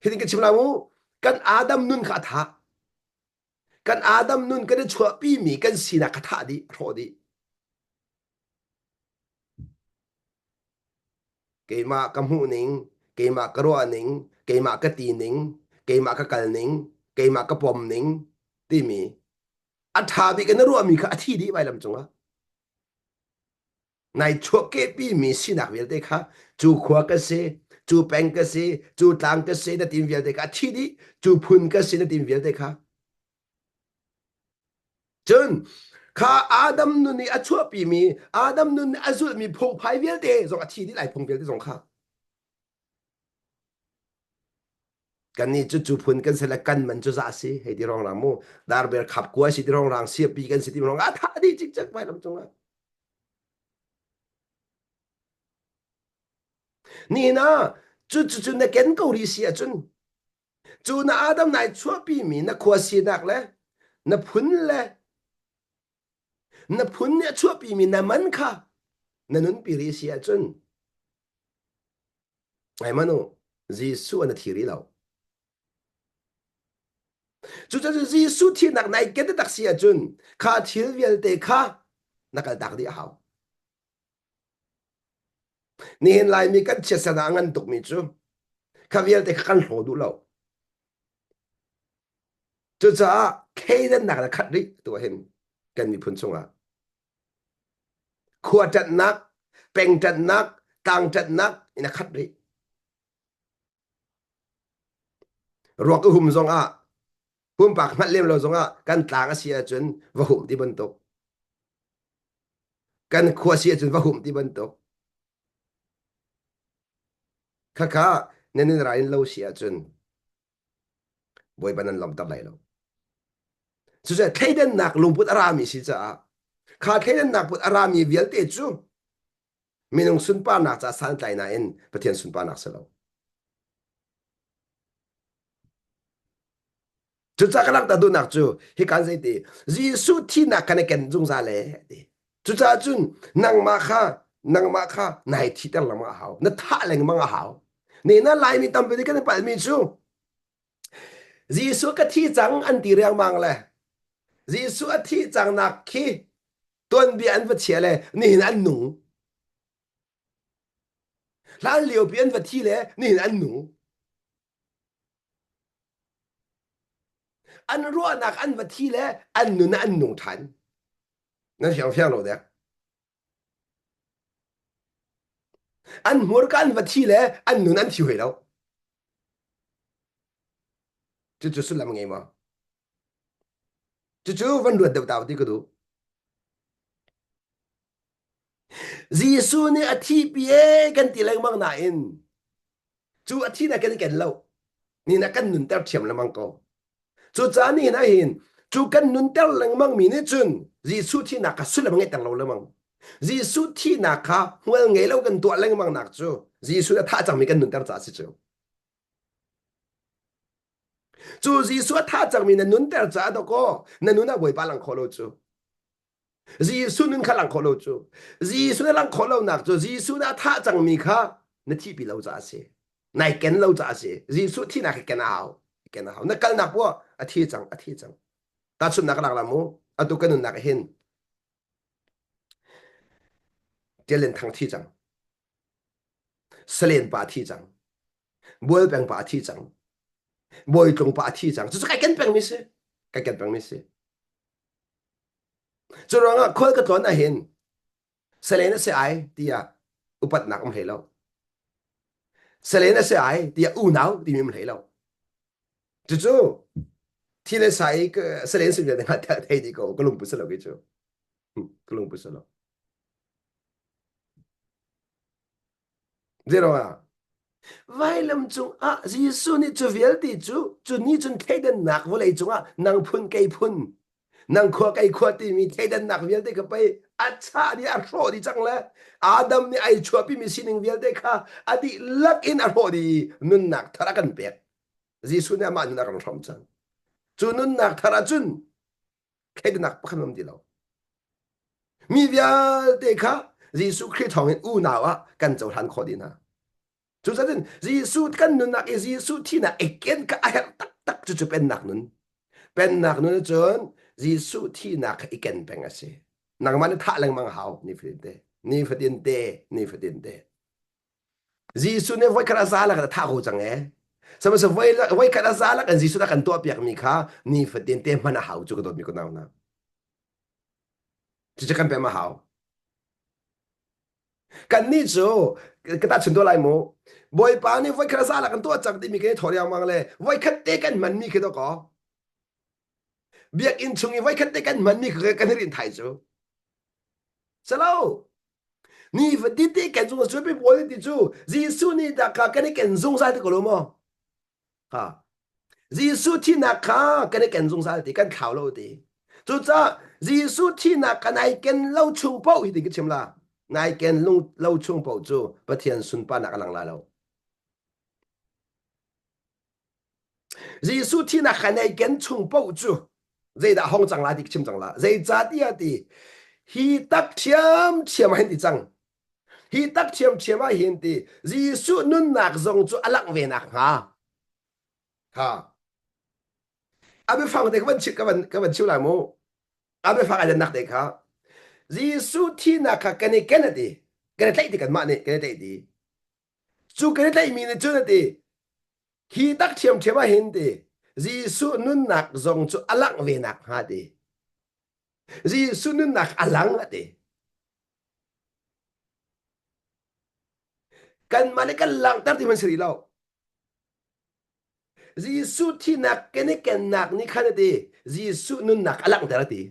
Hitin ka chim lai mu, kan Adam nun kha a thah. Kan Adam nun kan i chuahpimi kan sinak kha thah dih, a hrawh dih. Keimah ka hmuh ning, keimah ka ruah ning, keimah ka ti ning, keimah ka kal ning, keimah ka pom ning timi a ṭha bik in na ruahmi kha a thi dih vailam cungah. Nai chuahkehpimi sinak vialte kha cu khua ka si, cu peng ka si, cu tlang ka si na tim vialte kha a thi dih, cu phun ka si na tim vialte kha. Cun kha Adam nun i a chuahpimi, Adam nun nih a zulhmi phungphai vialte zong a thi dih lai phung vialte zong kha. Kannih cu cu phun kan si le kan man cu za si hei ti rong rang mu darber khap kua si ti rong rang siapi kan si ti rong a thah dih cikcek vailam cungah nihin ah cu cu cu na ken ko rih si ahcun cu na Adam nai chuahpi mi na khua sinak le na phun le na phun nih a chuahpi mi na man kha na nunpi rih si ahcun Ngai man u, Jesuh an a thi rih lo. Cucaah Jesuh thihnak nai ken tak si ahcun kha thil vialte kha na kaltak dih a hau. Nihin Laimi kan chiatsan ah a ngan tukmi cu kha vialte kha kan hlaw duh lo. Cucaah thleidannak na khat rih tu hin kan miphun chungah. Khua ṭanhnak, peng ṭanhnak, tlang ṭanhnak in a khat rih. Ruak i hum zongah pumpak hngalh lem lo zongah kan tlang a si ahcun va humh ti bantuk. Kan khua si ahcun va humh ti bantuk. Khakha nan in ral in lo si ahcun Bawipa nan lawmter lai lo. Cucu thleidannak lungput a rami si caah kha thleidannak put a rami vialte cu. Minung sunparnak ca santlai nain Pathian sunparnak si lo. Cucaah ka langhter duhnak cu hi kan zei ti Jesuh thihnak kan i ken zungzal e ti. Cucaah cun nangmah kha nangmah kha nai thihter lengmang a hau. Na thah lengmang a hau. Ne na Laimi tampi nih kan i palhmi cu Jesuh ka thi cang an ti riangmang le Jesuh a thih cang nak khi tuanbia an va chia le nihin an nung. Hlan liopi an va thi le nihin an nung. An ruahnak an va thi le an nun ah an nung ṭhan. Nan fiang fiang lo dek. An hmurka an va thi le an nun an thi hoi lo. Cucu sullam a ngei maw? Cucu van ruat deuh ta ti ka duh. Jesuh nih a thihpi e kan ti lengmang nain cu a thihnak kan i ken lo. Ni na kan nunter thiam lengmang ko. Cucaah nihin ah hin cu kan nunter lengmang mi nih cun Jesuh thihnak kha sullam a ngeihter lo lengmang. Jesuh thihnak kha hmual ngei lo kan tuah lengmang nak cu Jesuh a thah cangmi kan nunter caah a si cu. Cu Jesuh a thah cangmi na nunter caah dawkaw na nun ah Bawipa lang khawh lo cu. Jesuh nun kha lang khawh lo cu. Jesuh na lang khawh lonak cu Jesuh na thah cangmi kha na thihpi lo caah a si. Nai ken lo caah a si. Jesuh thihnak hi ken a hau. Ken a hau. Na kalnak poah a thi cang, a thi cang. Tahchunhnak lak la mu. Atu ka nunnak hin Tialin Thang thi cang. Salen pa thi cang. Bualpeng pa thi cang. Bawitlung pa thi cang. Cucu kai ken pengmi si. Kai ken pengmi si. Cu ruangah khual ka tlawn ahhin salen a si ai tiah upatnak um hlei lo. Salen a si ai tiah unau timi um hlei lo. Cucu thi le sai salen si vialte hnga thei dih ko ka lungput si lo ki cu. Ka lungput si lo. Zeiruangah? Vailam cungah Jesuh nih cu vialte cu cu ni cun thleidannak vawlei cungah nang phun kei phun nang khua kei khua timi thleidannak vialte kha pei a chah dih a hrawh dih cang le Adam nih ai chuahpimi sining vialte kha a dihlak in a hrawh dih i nunnak thar a kan pek. Jesuh nih amah nun a kan hrawm cang. Cu nunnak thar ahcun thleidannak pakhat um ti lo. Mi vialte kha Jesuh Khrih thawngin unau ah kan cohlan khawh dih hna. Cucaah Jesuh kan nunnak i Jesuh thihnak i ken kha a herh taktak cucu pennak nun. Pennak nun cun Jesuh thihnak kha i ken peng a si. Nangmah nih thah lengmang hau nifatin te. Nifatin te, nifatin te. Jesuh nih voikhat a za lak a thah ko cang ee. Sihmanhsehlaw voikhat a za lak in Jesuh a kan tuahpiak mi kha nifatin te hman a hau cu ka dawtmi ka nau hna. Cucu kan pem a hau. Kannih cu ka tahchun tuah lai mu. Bawipa nih voikhat a za lak kan tuah cang timi kan i thawh riangmang le voikhat te kan hmanmi khi dawkaw. Biakinn chung i voikhat te kan hmanmi khi kan i rinh thai cu. Salo. Nifatin te kan zungzal cu pi pawl ti cu Jesuh nih dah kha kan i ken zungzal ti ko lo maw? Ha. Jesuh thihnak kha kan i ken zungzal ti kan thlau lo ti. Cucaah Jesuh thihnak kha nai ken lo chung paoh hi ti ka chim la. Nai ken lo chung paoh cu Pathian sunparnak a lang lai lo. Jesuh thihnak kha nei ken chung paoh cu zeidah hong cang la ti chim cang la. Zeicahtiah ti hi tak ṭhiamṭhiam ah hin ti cang. Hi tak ṭhiamṭhiam ah hin ti Jesuh nunnak zong cu a langh ve nak hnga. Ha. A biafang te ka van ka van ka van chim lai mu. A biafang ai nak te kha. Jesuh thihnak kha kan i ken a ti. Kan i tlaih ti kanmah nih kan i tlaih ti. Cu kan i tlaihmi nih cun a ti, hi tak ṭhiamṭhiam ah hin ti, Jesuh nunnak zong cu a langh ve nak hnga ti. Jesuh nunnak a lang a ti. Kanmah nih kan langhter ti hmanh si rih lo. Jesuh thihnak kan i kennak nih khan a ti, Jesuh nunnak a langhter a ti.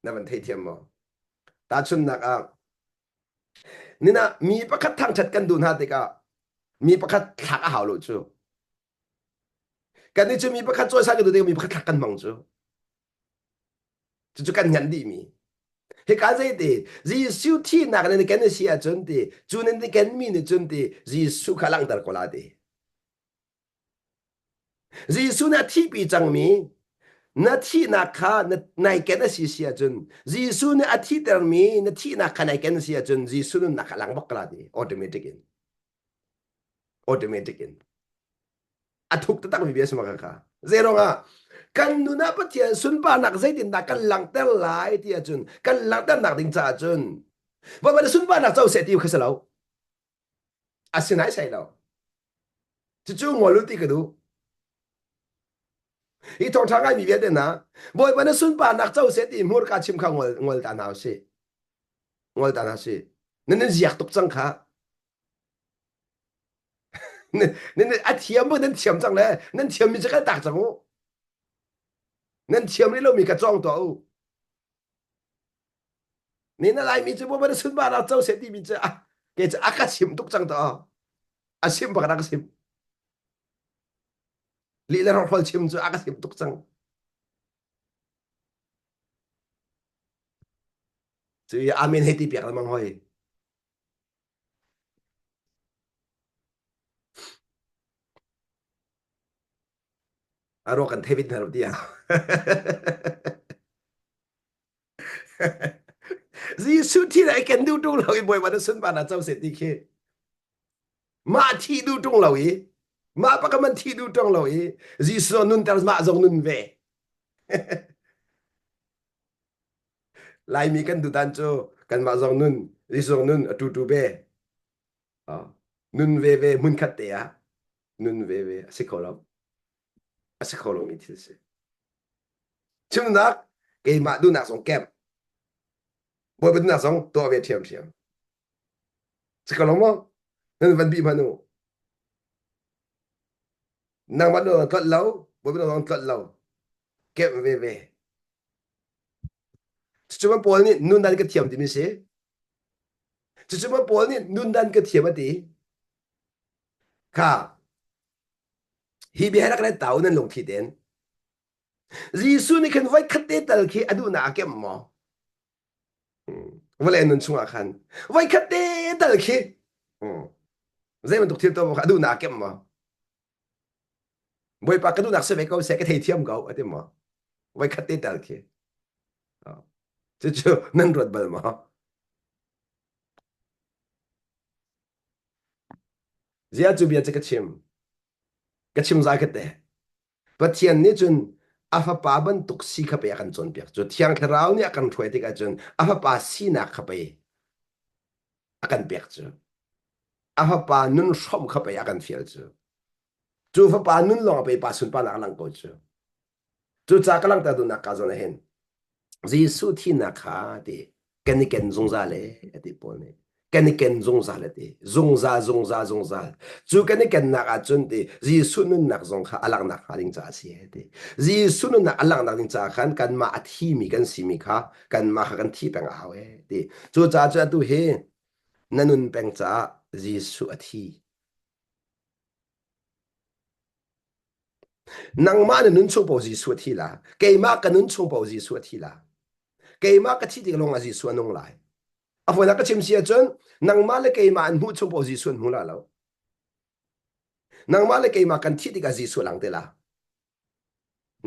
Na van theithiam maw? Tahchunhnak ah, Nina mi pakhat thangṭhat kan duh hna tikah mi pakhat thlak a hau lo cu. Kannih cu mi pakhat cawisan kan duh tikah mi pakhat thlak kan hmang cu. Cucu kan nganh dihmi. Hika zei ti Jesuh thihnak nan i ken a si ahcun ti cu nan i kenmi nih cun ti Jesuh kha langhter ko la ti. Jesuh nih a thihpi cangmi na thihnak kha na nai ken a si si ahcun Jesuh nih a thihtermi na thihnak kha nai ken a si ahcun Jesuh nunnak kha lang bak ko la ti automatic in. Automatic in. A thuk taktak mi bia si ma kha. Zei ah kan nun ah Pathian sunparnak zeitindah kan langhter lai ti ahcun kan langhternak ding caah cun Bawipa na sunparnak co seh ti kha si lo. A si nai sai lo. Cucu ngol u ti ka duh. Hi thawngṭha ngaimi vialte hna, Bawipa na sunparnak co seh ti hmurka chim kha ngol, ngol ta hna usih. Ngol ta hna usih. Nan nan ziak tuk cang kha. Nan a thiam bu nan thiam cang le nan thiammi cu kal tak cang u. Nan thiam rih lomi ka cawng tuah u. Ni na Laimi cu Bawipa na sunparnak co seh timi cu a kei cu a ka chim tuk cang to. A sim bak a ka sim. Lih le hrokhrawl chim cu a ka sim tuk cang. Cu i amen hei ti piak lengmang hoi. A ruak kan thei hna lo tiah. Jesuh thi le ken duh ṭung lo i Bawipa na sunparnak na co seh ti khi. Mah thi duh ṭung lo i mah baka man thi duh ṭung lo i Jesuh nunter mah zong nun ve. Laimi kan duhdan cu kanmah zong nun Jesuh zong nun a tu tu ve. Nun ve ve hmunkhat te ah nun ve ve a si kho lo. A si kho lomi thil si. Chimnak keimah duhnak zong kemh. Bawipa duhnak zong tuah ve ṭhiamṭhiam. Si ko lo maw? Nan van bih hmanh u. Nangmah duhnak tlolh lo, Bawipa duhnak zong tlolh lo. Kemh ve ve. Cucu Paul nih nun dan ka thiam timi si. Cucu Paul nih nun dan ka thiam a ti. Kha hi bia rak ret tau nan lungthli ten. Jesuh nih khan voi khat te tal khi a duhnak a kemh maw? Vawlei nun chungah khan voi khat te tal khi zei bantuk thil tuah kha a duhnak a kemh maw? Bawipa ka duhnak si ve ko seh ka theithiam ko a ti maw? Voi khat te tal khi. Cucu nan ruat bal maw? Ziah cu bia cu ka chim? Ka chim zai ka te. Pathian nih cun a fapa bantuk si kha pei a kan cawnpiak cu. Thiang Thlarau nih a kan hruai tikah cun a fapa sinak kha pei a kan pek cu. A fapa nun hrawmh kha pei a kan fial cu. Cu fapa nun lawng a pei pa sunparnak a lang ko cu. Cucaah ka langhter duhnak ka zawn ah hin Jesuh thihnak kha ti kan i ken zungzal e a ti Paul nih. Kan i ken zungzal a ti. Zungzal, zungzal, zungzal. Cu kan i kennak ahcun ti Jesuh nunnak zong kha a langhnak hnga ding caah a si e ti. Jesuh nunnak a langhnak ding caah khan kanmah a thimi kan simi kha kanmah kha kan thih peng a hau e ti. Cucaah cu atu hi na nun peng caah Jesuh a thi. Nangmah na nun chung paoh Jesuh a thi la. Keimah ka nun chung paoh Jesuh a thi la. Keimah ka thih tik lawng ah Jesuh a nung lai. A fawinak ka chim si ahcun nangmah le keimah an hmuh chung paoh Jesuh an hmu la lo. Nangmah le keimah kan thih tikah Jesuh lang te la.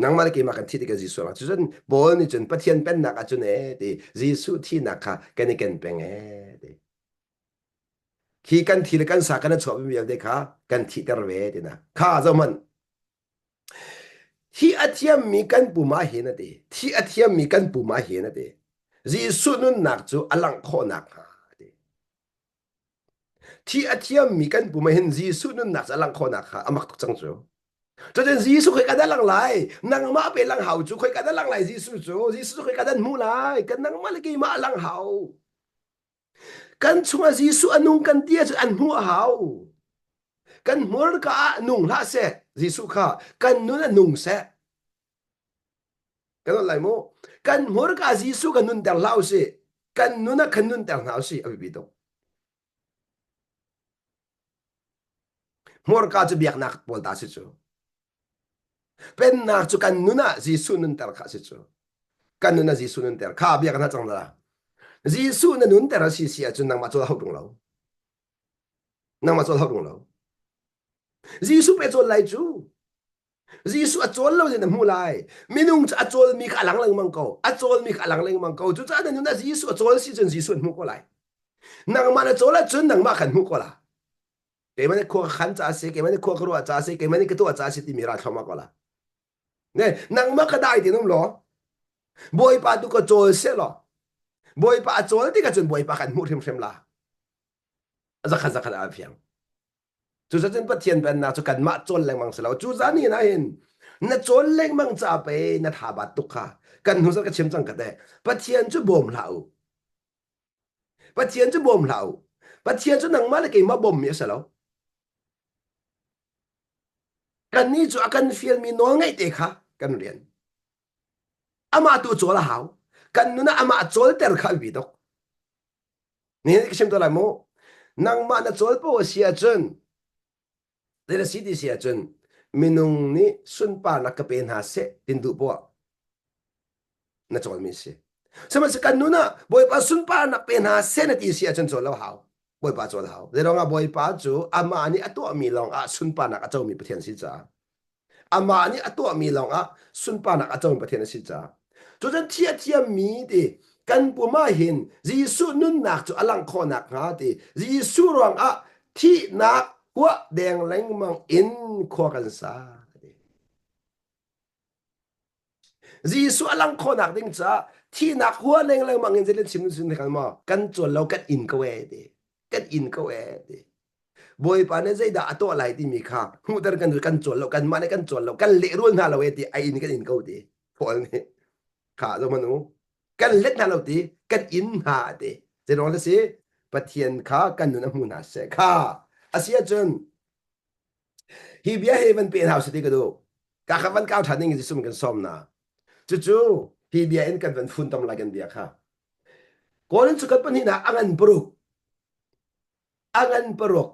Nangmah le keimah kan thih tikah Jesuh lang. Cucun Paul nih cun Pathian pennak ahcun ee ti Jesuh thihnak kha kan i ken peng ee ti. Khi kan thi le kan sa kan i chuahmi vialte kha kan thihter ve tina. Kha zohmanh. Thi a thiammi kan pum ah hin a ti. Thi a thiammi kan pum ah hin a ti. Jesuh nunnak cu a langh khawh nakhnga a ti. Thi a thiammi kan pum ah hin Jesuh nunnak cu a langh khawh nakhnga a mak tuk cang cu. Cutin Jesuh khoi ka dah lang lai? Nangmah pe lang hau cu khoi ka dah lang lai Jesuh cu? Jesuh cu khoi ka dah hmu lai? Kan nangmah le keimah a lang hau. Kan chungah Jesuh a nung kan ti ahcun an hmuh a hau. Kan hmurka ah nung hlah seh Jesuh kha kan nun ah nung seh. Kan lai mu. Kan hmurka ah Jesuh kan nunter hlah usih. Kan nun ah kan nunter hna usih a biapi tuk. Hmurka cu biaknak pawl ta si cu. Pennak cu kan nun ah Jesuh nunter kha si cu. Kan nun ah Jesuh nunter kha biak hna cang la. Jesuh na nunter a si si ahcun nangmah cawl hau ṭung lo. Nangmah cawl hau ṭung lo. Jesuh pe cawl lai cu. Jesuh a cawl lo in na hmuh lai. Minung cu a cawlmi kha a lang lengmang ko. A cawlmi kha a lang lengmang ko. Cucaah na nun ah Jesuh a cawl si cun Jesuh an hmuh ko lai. Nangmah na cawl ahcun nangmah kan hmuh ko la. Keimah nih khua ka khan caah si, keimah nih khua ka ruah caah si, keimah nih ka tuah caah si timi ra thluahmah ko la. Ne, nangmah ka dai tin um law, Bawipa tu ka cawl seh law, Bawipa a cawl tikah cun Bawipa kan hmuh hrimhrim la. Zakhat zakhat ah fiang. Cuzacun Pathian pennak cu kanmah cawl lengmang si lo. Cu zan ni ah hin na cawl lengmang ca pe na tha bat tuk kha. Kan hnu zat ka chim cang ka te. Pathian cu bawm hlah u. Pathian cu bawm hlah u. Pathian cu nangmah le keimah bawmmi a si lo. Kannih cu a kan fialmi nawl ngeih te kha kan rian. Amah tu cawl a hau. Kan nun ah amah cawlter kha a biapi tuk. Nihin ka chim to lai mu. Nangmah na cawl paoh a si ahcun zei na si ti si ahcun minung nih sunparnak ka pe hna seh tin duh poah na cawlmi si. Sihmanhsehlaw kan nun ah Bawipa sunparnak pe hna seh na ti si ahcun cawl lo hau. Bawipa cawl hau. Zeiruangah Bawipa cu amah nih a tuahmi lawng ah sunparnak a comi Pathian si caah. Amah nih a tuahmi lawngah sunparnak a comi Pathian a si caah. Cucun thi a thiammi ti kan pum ah hin Jesuh nunnak cu a langh khawh nakhnga ti Jesuh ruangah thihnak huah deng lengmang in khua kan sa. Jesuh a langh khawhnak ding caah thihnak hua leng lengmang in zeitin chim sun kan maw kan cawl lo kan in ko e ti kan in ko e ti Bawipa nih zeidah a tuah lai timi kha hmuhter kan kan cawl lo kanmah nih kan cawl lo kan lehrul hna lo e ti a in kan in ko ti Paul nih kha zo man u kan let hna lo ti kan in hna ti zeiruang si Pathian kha kan nun a hmu hna seh kha a si ahcun Hi bia hi van pe hna usih ti ka duh. Ka kha van kau ṭhan ding in Jesuh kan sawm na. Cucu hi bia in kan van funtom lai kan bia kha. Kawl in cu kan pahnihnak a ngan paruk. A ngan paruk.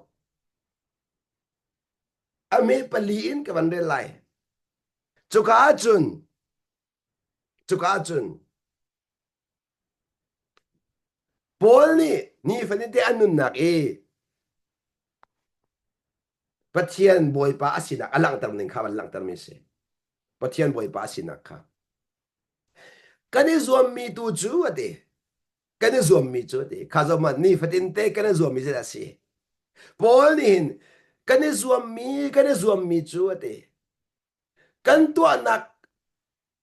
A me pali in ka van rel lai. Cuka ahcun cuka ahcun Paul nih nifatinte an nunnak i Pathian Bawipa a sinak a langhter ning kha an langhtermi a si. Pathian Bawipa a sinak kha. Kan i zuammi tu cu a ti. Kan i zuammi cu a ti. Kha zohmanh nifatinte kan i zuammi zeidah a si? Paul nih hin kan i zuammi kan i zuammi cu a ti. Kan tuahnak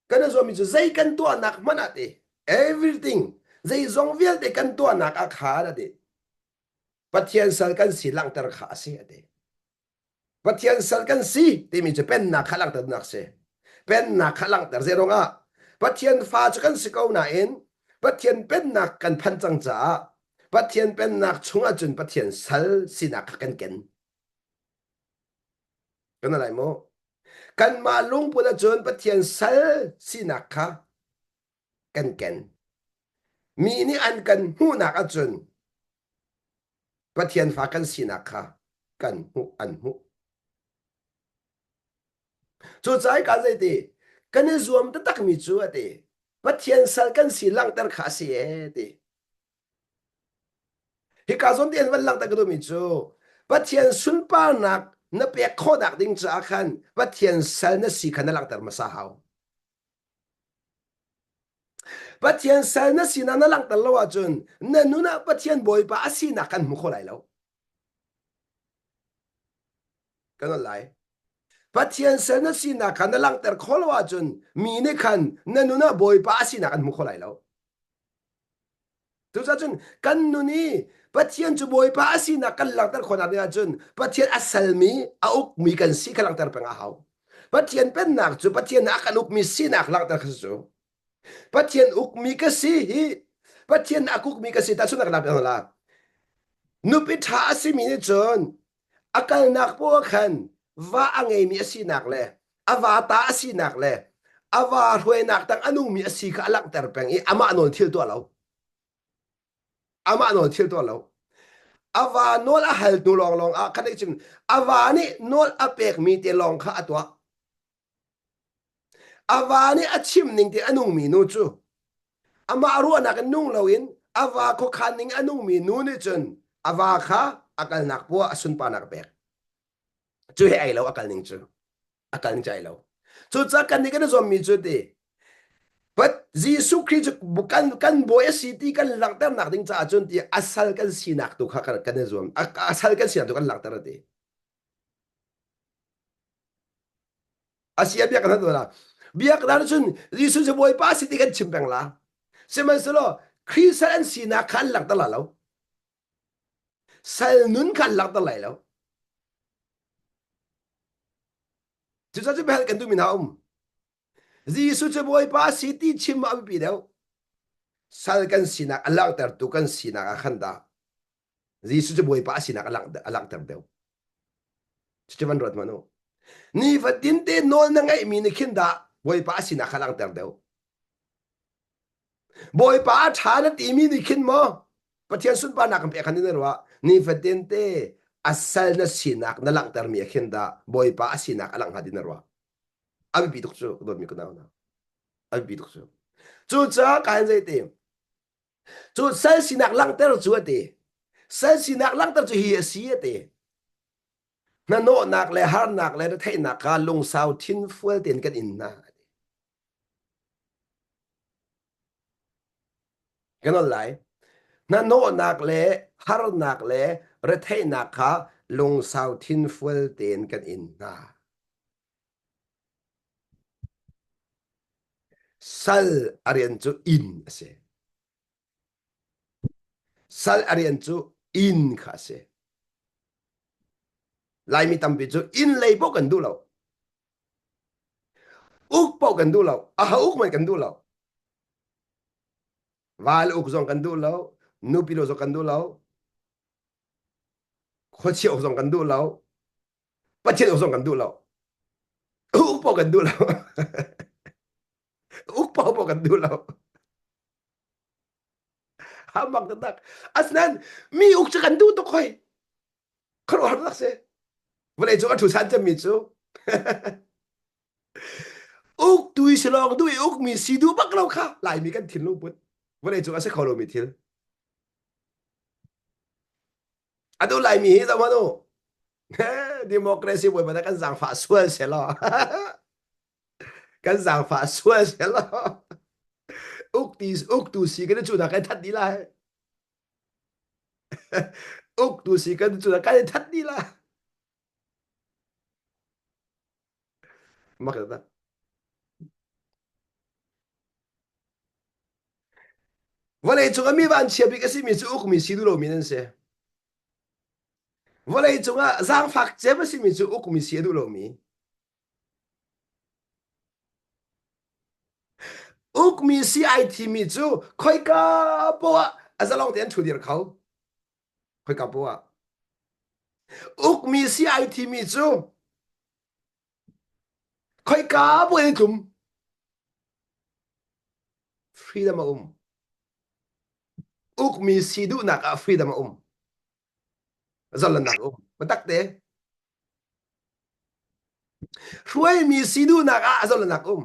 kan i zuammi cu zei kan tuahnak hmanh ah ti everything zeizong vialte kan tuahnak ah khan a ti Pathian sal kan si langhter kha a si a ti Pathian sal kan si timi cu pennak kha langhternak si pennak kha langhter zei ruangah Pathian fa cu kan si ko nain Pathian pennak kan phan cang caah Pathian pennak chungah cun Pathian sal sinak kha kan ken Kan lai maw? Kanmah lungput ahcun Pathian sal sinak kha kan ken. Mi nih an kan hmuhnak ahcun Pathian fa kan sinak kha kan hmuh an hmuh. Cucaah ka zeiti kan i zuam taktakmi cu a ti Pathian sal kan si langhter kha a si ee ti. Hika zawn te in van langhter ka duhmi cu Pathian sunparnak na pek khawhnak ding caah khan Pathian sal na si kha na langhter hmasa hau. Pathian sal na sinak na langhter lo ahcun na nun ah Pathian Bawipa a sinak kan hmu kho lai lo. Kan on lai. Pathian sal na sinak kha na langhter kho lo ahcun mi nih khan na nun ah Bawipa a sinak an hmu kho lai lo. Cucaah cun kan nun i Pathian cu Bawipa a sinak kan langhter khawhnak ding ahcun Pathian a salmi, a ukmi kan si kha langhter peng a hau. Pathian pennak cu Pathian a kan ukmi sinak langhter kha cu. Pathian ukmi ka si hi Pathian a ukmi ka si tahchunhnak lak la. Nupi ṭha a simi nih cun a kalnak poah khan va a ngeimi a sinak le a va ta a sinak le a va hruainak tang a nungmi a si kha a langhter peng i amah nawl thil tuah lo amah nawl thil tuah lo a va nawl a hal hnu lawnglawng ah khan chim a va nih nawl a pekmi te lawng kha a tuah A va nih a chim ning te a nungmi nu cu amah ruahnak in nung loin A va khuakhan ning a nungmi nu nih cun a va kha a kalnak poah a sunparnak a pek. Cu he ai lo a kal ning cu. A kal ning cu ai lo. Cucaah kan nih kan i zuammi cu ti But Jesuh Khrih cu kan kan bawi a si ti kan langhternak ding caah cun ti a sal kan sinak tu kha kan kan i zuam. A, a sal kan sinak tu kan langhter a ti. A si a biak kan la. Biak dan cun Jesuh cu Bawipa si ti kan chim peng la. Sihmanhsehlaw Khrih sal an sinak kha an langhter la lo. Sal nun kha an langhter lai lo. Cucaah cu biahal kan duhmi hna um. Jesuh cu Bawipa si ti chim a biapi deuh. Sal kan sinak a langhtertu kan sinak ah khan dah Jesuh cu Bawipa a sinak a langhter deuh. Cucu van ruat hmanh u. Nifatin te nawl na ngeihmi nih khin dah Bawipa a sinak kha langhter deuh. Bawipa a ṭha na timi nih khin maw Pathian sunparnak kan pek khan na ruah nifatin te a sal na sinak na langhtermi a khin dah Bawipa a sinak a langh hnga ti na ruah. A biapi tuk cu dawtmi ka nau hna. A biapi tuk cu. Cucaah kain zei ti Cu sal sinak langhter cu a ti. Sal sinak langhter cu hi a si a ti. Hnahnawhnak le harnak le retheihnak kha lungsau thinfual tein kan in hna. Kan ol lai. Hnahnawhnak le harnak le retheihnak kha lungsau thinfual tein kan in hna. Sal a rian cu inn a si. Sal a rian cu inn kha a si. Laimi tampi cu inn lei paoh kan duh lo. Uk paoh kan duh lo. A ha uk man kan duh lo. Val uk zong kan duh lo. Nupi lo zong kan duh lo. Khuachia uk zong kan duh lo. Pathian uk zong kan duh lo. Uk paoh kan duh lo. Uk paoh paoh kan duh lo. Hamak taktak. Asinain mi uk cu kan duh tuk hoi. Khuaruahhar tak si. Vawlei cung a ṭhu san cemmi cu uk tu i si lawng duh i ukmi si duh bak lo kha Laimi kan thinlung put. Vawlei cung a si kho lomi thil. Atu Laimi hi zoh hmanh u. Democracy bawipa dah kan zaangfah sual selaw. kan zaangfah sual selaw. Ukti uktu si kan cu dah kan that dih lai. Uktu si kan cu dah kan that dih lai. Mak tak. Vawlei cung ah mi vanchia bik a simi cu ukmi si duh lomi nan si. Vawlei cung ah zaangfak cem a simi cu ukmi si a duh lomi. Ukmi si ai thimi cu khoika poah a zalong tein ṭhu dir kho. Khoika poah. Ukmi si ai thimi cu Khoika buai an tlum? Freedom a um. Ukmi si duhnak ah freedom a um. Zalonnak a um. Biatak te. Hruaimi si duhnak ah zalonnak a um.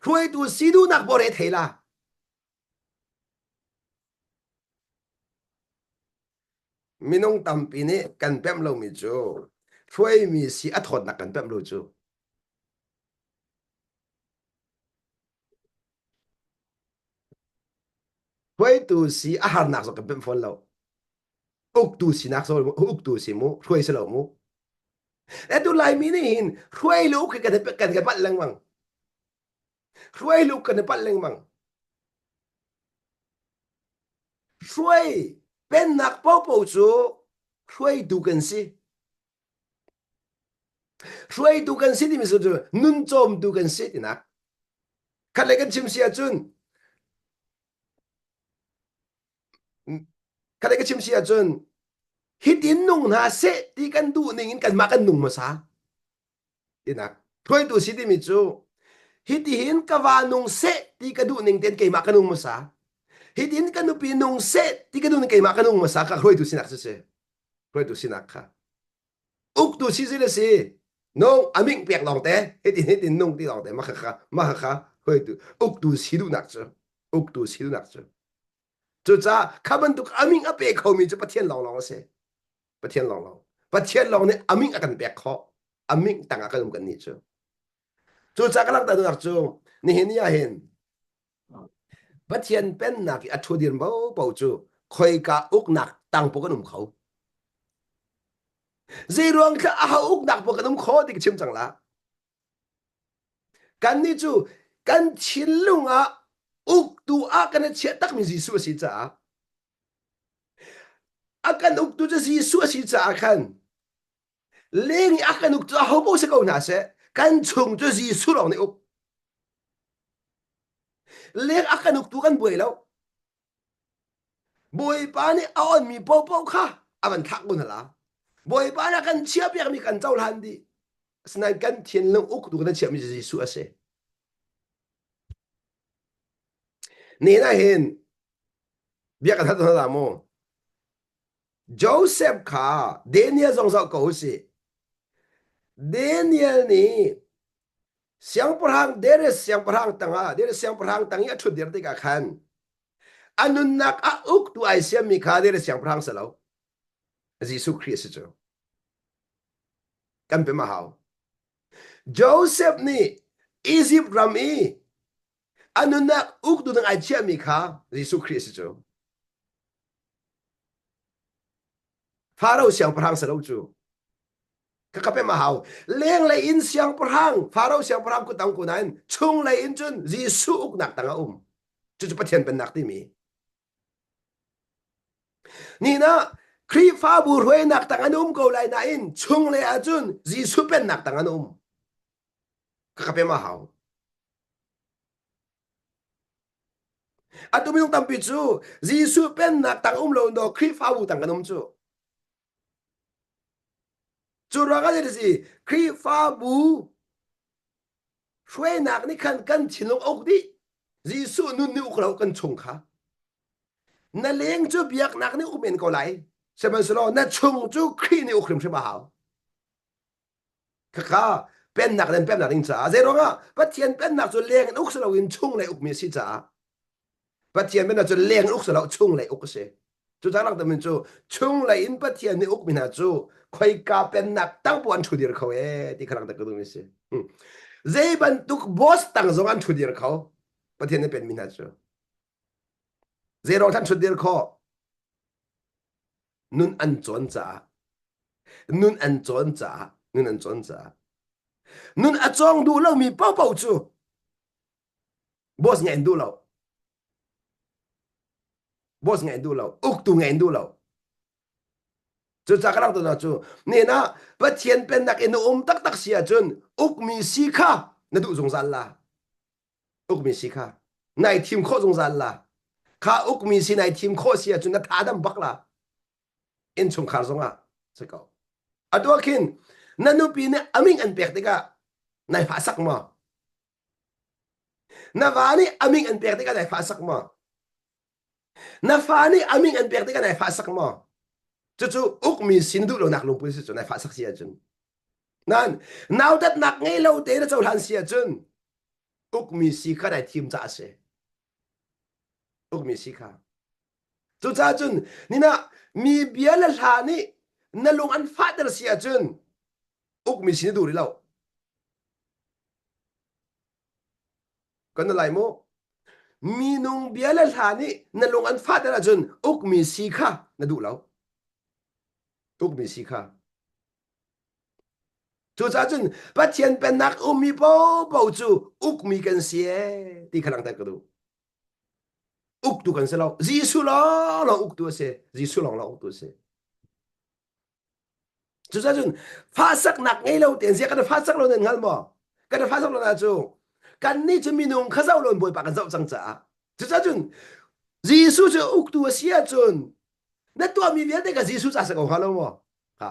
Hruaitu si duhnak bore thei la. Minung tampi nih kan pemh lomi cu hruaimi si a thawtnak kan pemh lo cu. Hruaitu si a harnak zong kan pemh fawn lo. Uktu sinak zong uktu si mu, hruai si lo mu. Atu Laimi nih hin hruai le uk hi kan kan kan palh lengmang. Hruai le uk kan i palh lengmang. Hruai pennak paohpaoh cu hruaitu kan si. Hruaitu kan si timi cu nun cawmtu kan si tinak. Khat le kan chim si ahcun khat le ka chim si ahcun hitin nung hna seh ti kan duh ning in kanmah kan nung hmasa. Tinak hruaitu si timi cu hitihin ka va nung seh ti ka duh ning tein keimah ka nung hmasa. Hitin ka nupi nung seh ti ka duh ning keimah ka nung hmasa kha hruaitu sinak cu si. Hruaitu sinak kha. Uktu si si le si. Nung aming pek lawng te hitin hitin nung ti lawng te mah kha mah kha hruaitu uktu si duhnak cu uktu si duhnak cu. Cucaah kha bantuk aming a pe khomi cu Pathian lawnglawng a si. Pathian lawnglawng. Pathian lawng nih aming a kan pek khawh. Aming tangah kan um kan nih cu. Cucaah ka langhter duhnak cu nihin ni ah hin Pathian pennak i a ṭhudir paohpaoh cu khoika uknak tang paoh kan um kho. Zeiruang thla aho uknak paoh kan um kho ti ka chim cang la. Kannih cu kan thinlung ah uktu ah kan i chiah takmi Jesuh a si caah a kan uktu cu Jesuh a si caah khan leng i a kan uk cu aho paoh si ko hna seh kan chung cu Jesuh lawng nih uk. Leng a kan uktu kan buai lo. Bawipa nih a onmi paohpaoh kha a van thlah ko hna la. Bawipa nih a kan chiahpiakmi kan cohlan dih. Asinain kan thinlung uktu kan chiahmi cu Jesuh a si. Nihin ah hin bia kan hal hna mu. Joseph kha Daniel zong zoh ko usih. Daniel nih siangpahrang Darius siangpahrang tangah Darius siangpahrang tang i a ṭhutdir tikah khan a nunnak a uktu ai siammi kha Darius siangpahrang si lo. Jesuh Khrih a si cu. Kan pem a hau. Joseph nih Egypt ram i a nunnak uktu ding ai chiahmi kha Jesuh Khrih a si cu. Faro siangpahrang si lo cu. Ka ka pem a hau. Lenglei in siangpahrang, Faro siangpahrang kut ang ko nain chunglei in cun Jesuh uknak tang a um. Cucu Pathian pennak timi. Ni na Khrihfabu hruainak tang an um ko lai nain chunglei ahcun Jesuh pennak tang an um. Ka ka pem a hau. Atu minung tampi cu Jesuh pennak tang um lo do Khrihfabu tang kan um cu. Cu ruang ah si Khrihfabu hruainak nih khan kan thinlung a uk dih. Jesuh nun nih uk lo kan chung kha. Na leng cu biaknak nih uk men ko lai. Sihmanhsehlaw na chung cu Khrih nih uk hrimhrim a hau. Khakha pennak nan pemnak ding caah zeiruangah Pathian pennak cu leng in uk si loin chunglei ukmi a si caah Pathian pennak cu leng in uk si lo chunglei uk a si. Cucaah langhter cu chunglei in Pathian nih ukmi hna cu khoika pennak tang poah an ṭhudir kho ee ti kha langhter ka duhmi a si. Zei bantuk boss tang zong an ṭhudir kho Pathian nih penmi hna cu. Zei ruang an ṭhutdir khawh? Nun an cawn caah. Nun an cawn caah. Nun an cawn caah. Nun a cawng duh lomi paohpaoh cu boss ngeih an duh lo. Boss ngeih an duh lo. Uktu ngeih an duh lo. Cucaah ka rak cu nen ah Pathian pennak in na um taktak si ahcun ukmi si kha na duh zungzal la. Ukmi si kha nai thim khawh zungzal la. Kha ukmi si nai thim khawh si ahcun na tha dam bak la. Innchungkhar zongah si ko. Atu ah khin na nupi nih aming an pek tikah nai fah sak maw? Na va nih aming an pek tikah nai fah sak maw? Na fa nih aming an pek tikah nai fah sak maw? Cucu ukmi sin duh lonak lungput si cu nai fah sak si ahcun. Nan nautatnak ngei lo te na cohlan si ahcun ukmi si kha nai thim caah a si. Ukmi si kha. Cucaah cun nina mi bia le hla nih na lung an fahter si ahcun ukmi si na duh rih lo. Kan lai mu. Minung bia le hla nih na lung an fahter ahcun ukmi si kha na duh lo. Ukmi si kha. Cucaah cun Pathian pennak ummi paohpaoh cu ukmi kan si ee ti kha langhter ka duh. Uktu kan si lo. Jesuh lawnglawng uktu a si. Jesuh lawnglawng uktu a si. Cucaah cun fahsaknak ngei lo tein zia kan fahsak lo nan hngal maw? Kan fahsak lo na cu kannih cu minung kha zoh loin Bawipa kan zoh cang caah. Cucaah cun Jesuh cu uktu a si ahcun na tuahmi vialte kha Jesuh ca si ko hnga lo maw? Ha.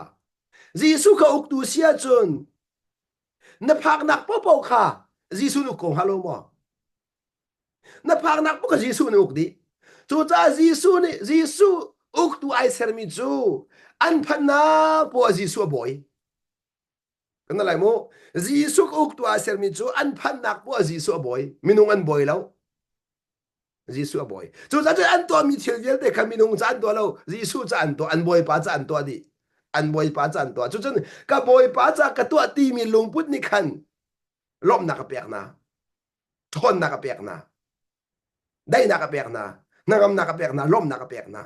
Jesuh kha uktu si ahcun na phaknak paohpaoh kha Jesuh nih uk ko hnga lo maw? Na phaknak paoh kha Jesuh nih uk dih. Cucaah Jesuh nih Jesuh uktu ai sermi cu an phannak poah Jesuh a bawi. Kan lai mu. Jesuh uktu ai sermi cu an phannak poah Jesuh a bawi. Minung an bawi lo. Jesuh a bawi. Cucaah cun an tuahmi thil vialte kha minung ca an tuah lo, Jesuh ca an tuah, an bawipa ca an tuah dih. An bawipa ca an tuah. Cucun ka bawipa ca ka tuah timi lungput nih khan lawmhnak a pek hna, ṭhawnnak a pek hna, daihnak a pek hna, hnangamnak a pek hna, lawmhnak a pek hna.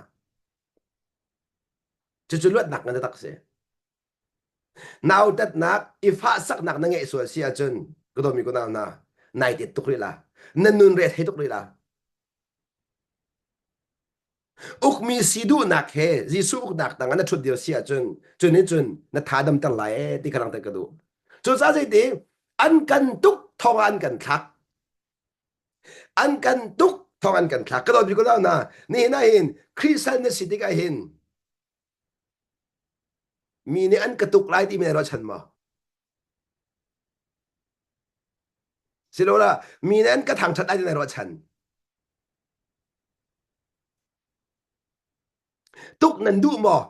Cucu luatnak ngan tak si. Nautatnak i fahsaknak na ngeih sual si ahcun ka dawmi ku nau hna nai tet tuk rih la na nun re thei tuk rih la ukmi si duhnak he Jesuh uknak tang ah na ṭhut dir si ahcun cun nih cun na tha damter lai ee ti kha langhter ka duh. Cucaah zeiti an kan tuk thawng ah an kan thlak. An kan tuk thawng an kan thlak. Ka dawt bik ko na nihin ah hin Khrih sal na si tikah hin Mi nih an ka tuk lai timi na ruahchan maw? Silola mi nih an ka thangṭhat lai ti na ruahchan. Tuk nan duh maw?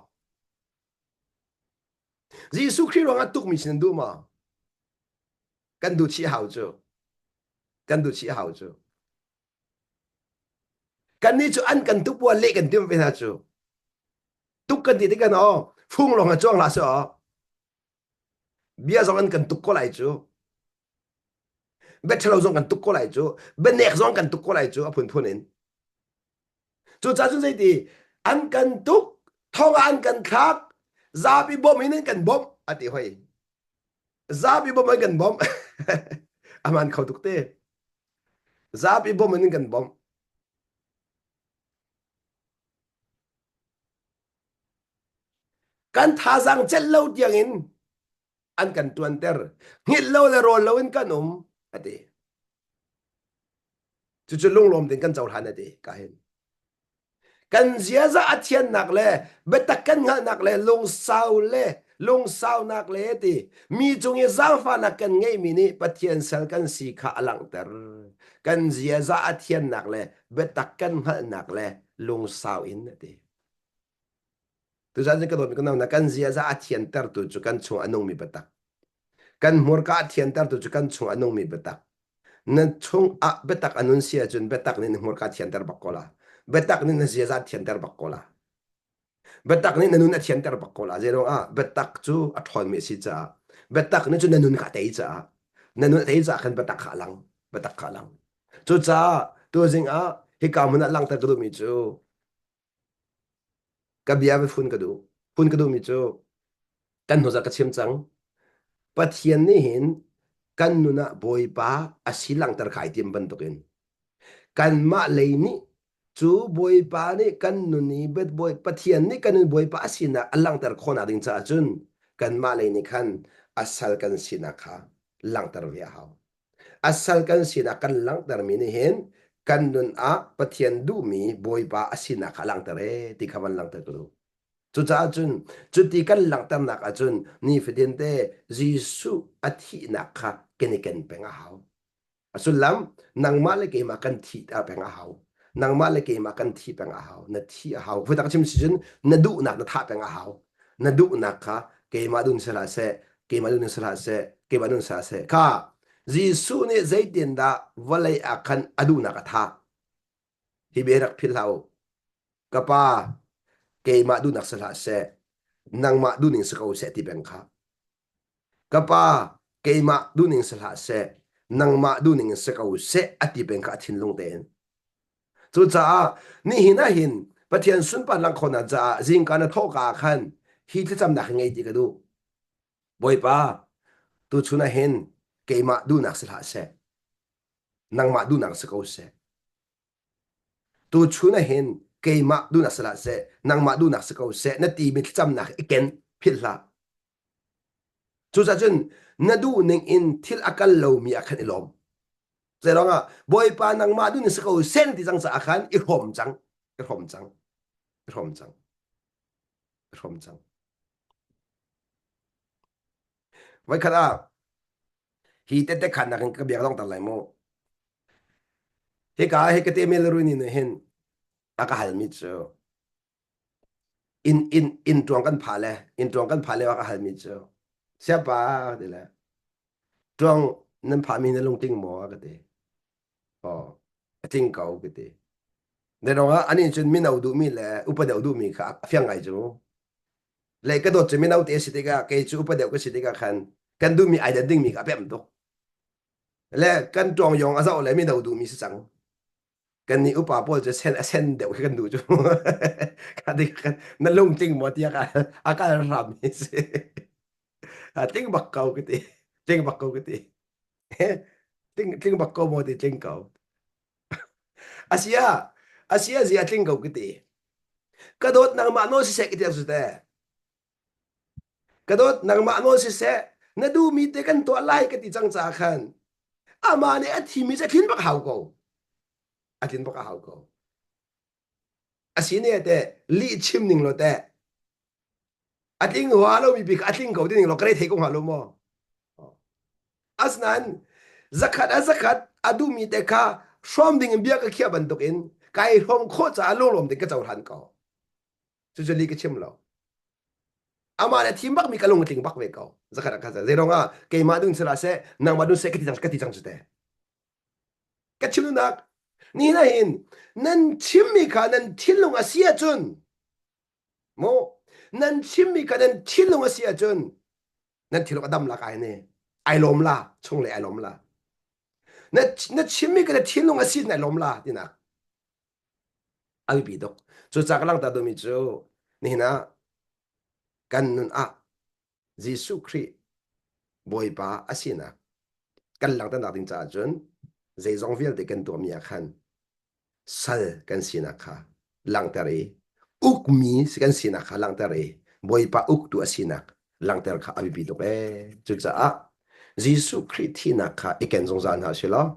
Jesuh Khrih ruangah tukmi si nan duh maw? Kan duh chih hau cu. Kan duh chih hau cu. Kannih cu an kan tuk bual leh kan timh ve hna cu. Tuk kan ti tikah aw fung lawng a cuang hlah seh aw. Bia zong an kan tuk ko lai cu. Bia ṭhalo zong kan tuk ko lai cu. Bianek zong kan tuk ko lai cu a phunphun in. Cucaah cun zeiti an kan tuk thong ah an kan thlak zapi bawmh in an kan bawmh a ti hoi. Zapi bawmh an kan bawmh. Aman kho tuk te. Zapi bawmh in kan bawmh. Kan thazaang celh lo tiangin an kan tuanter. Hngilh lo le rawl lo in kan um a ti. Cucu lunglawm ding kan cohlan a ti ka hin. Kan ziaza a thiannak le biatak kan hngalhnak le lungsau le lungsaunak le ti mi cung i zaangfahnak kan ngeihmi nih Pathian sal kan si kha a langhter. Kan ziaza a thiannak le biatak kan hngalhnak le lungsau in a ti. Tuzan ka dawtmi ka nau kan ziaza a thiantertu cu kan chung a nungmi biatak. Kan hmurka a thiantertu cu kan chung a nungmi biatak. Na chung ah biatak a nun si ahcun biatak nih na hmurka a thianter bak ko la. Biatak nih na ziaza a thianter bak ko la. Biatak nih na nun a thianter bak ko la. Zeiruang ah biatak cu a ṭhawnmi a si caah biatak nih cun na nun kha a tei caah na nun a tei caah khan biatak kha a lang. Biatak kha a lang. Cucaah tuzing ah hika hmun ah langhter ka duhmi cu Ka bia va fun ka duh. Fun ka duhmi cu kan hnuzarh ka chim cang. Pathian nih hin kan nun ah Bawipa a si langhter kha ai tim bantukin kanmah lei nih cu Bawipa nih kan nun i Pathian nih kan nun Bawipa a sinak a langhter khawhnak ding caah cun kanmah lei nih khan a sal kan sinak kha langhter ve a hau. A sal kan sinak kan langhtermi nih hin kan nun ah Pathian duhmi Bawipa a sinak kha a langhter ee ti kha van langhter ka duh. Cucaah cun cuti kan langhternak ahcun nifatin te Jesuh a thihnak kha kan i ken peng a hau. A sullam nangmah le keimah kan thih peng a hau. Nangmah le keimah kan thi peng a hau. Na thi a hau. Voi chim si cun na duhnak na thah peng a hau. Na duhnak kha keimah dun si hlah seh, keimah dun si hlah seh, keimah dun si hlah seh. Kha Jesuh nih zeitindah vawlei ah khan a duhnak a thah? Hi bia rak philh hlah u. Ka pa, keimah duhnak si hlah seh, nangmah duhning si ko seh ti peng kha. Ka pa, keimah duhning si hlah seh, nangmah duhning si ko seh a ti peng kha a thinlung tein. Cucaah nihin ah hin Pathian sunparnak langh khawhnak caah zingka na thawhka ah khan hi thlacamnak hi ngei ti ka duh. Bawipa, tuchun ah hin keimah duhnak si hlah seh, nangmah duhnak si ko seh. Tuchun ah hin keimah duhnak si hlah seh, nangmah duhnak si ko seh na timi thlacamnak i ken philh hlah. Cucaah cun na duhning in thil a kal lomi ah khan i lawm. Zeiruang ah Bawipa nangmah duh ning si ko sen ti cang caah khan i hrawm cang, i hrawm cang, i hrawm cang, i hrawm cang. Voikhat ah hi tette khannak in ka biak dong tar lai mu. Hika hi ka te melruni nih hin a ka halmi cu inn inn inn ṭuang kan pha le inn ṭuang kan pha le ka halmi cu siapa ti le ṭuang nan phahmi na lungtling maw ka ti aw a tling ko ka ti. Ne rong ah ani cun mino duhmi le upa deuh duhmi kha a fiang ngai cu. Le ka dawt cu mino te a si tikah kei cu upa deuh ka si tikah khan kan duhmi ai dan dingmi kha a pem tuk. Le kan ṭawng yong a zoh le mino duhmi si cang. Kan nih upa pawl cu sen a sen deuh khi kan duh cu. Ka dik kan na lungtling maw tiah ka a kal hram mi si. A tling bak ko ka ti. Tling bak ko ka ti. Tling tling bak ko maw ti tling ko. Asia asia zia tling ko ka ti. Ka dawt nangmah nawl siseh ka ti su te. Ka dawt nangmah nawl siseh na duhmi te kan tuah lai ka ti cang caah khan amah nih a thimi cu a thlin bak hau ko. A tlin bak a hau ko. Asi ne te lih chim ning lo te a tling hua lo mi bik a tling ko ti ning lo ka rei thei ko hnga lo maw? Asinain zakhat a zakhat a duhmi te kha hrawm ding in bia ka khiah bantukin kai hrawm khawh caah lunglawm ding ka cohlan ko. Cucu li ka chim lo. Amah le thim bakmi ka lung a tling bak ve ko. Zakhat a khat zei ah keimah dun sila seh nangmah dun seh ka ti cang ka ti cang cu te. Ka chim duhnak ni na hin nan chimmi kha nan thinlung a si ahcun mu nan chimmi kha nan thinlung a si ahcun nan thinlung a dam la kai ne ai lawm la chung le ai lawm la na na chimmi kha na thinlung a si na lawm la tinak a biapi tuk cucaah ka langhter duhmi cu nihin ah kan nun ah Jesuh Khrih Bawipa a sinak kan langhternak ding caah cun zeizong vialte kan tuahmi ah khan sal kan sinak kha langhter i ukmi kan sinak kha langhter i Bawipa uktu a sinak langhter kha a biapi tuk ee. Cucaah Jesuh Khrih thihnak kha i ken zungzal hna usih law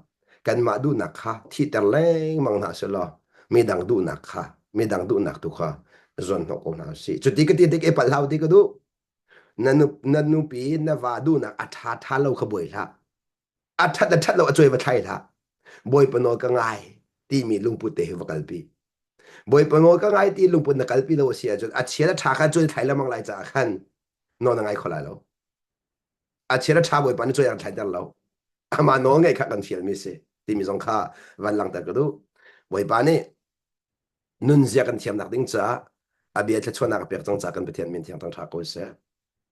kanmah duhnak kha thihter lengmang hna usih law midang duhnak kha midang duhnak tu kha zuanhnawh ko hna usih. Cuti ka ti tik i palh hau ti ka duh. Na, nu, na nupi na va duhnak a ṭha ṭha lo kha buai hlah. A ṭhat a ṭhat lo a cuai va thlai hlah. Bawipa nawl ka ngai timi lungput te hi va kalpi. Bawipa nawl ka ngai ti lungput na kalpi lo a si ahcun a chia le ṭha kha cuai thlai lengmang lai caah khan nawl na ngai kho lai lo. A chia le ṭha Bawipa nih cuai an thlaiter lo. Amah nawl ngaih kha kan fialmi si timi zong kha van langhter ka duh. Bawipa nih nunzia kan thiamnak ding caah a bia thluachuahnak a pek cang caah kan Pathian min thiang thangṭha ko seh.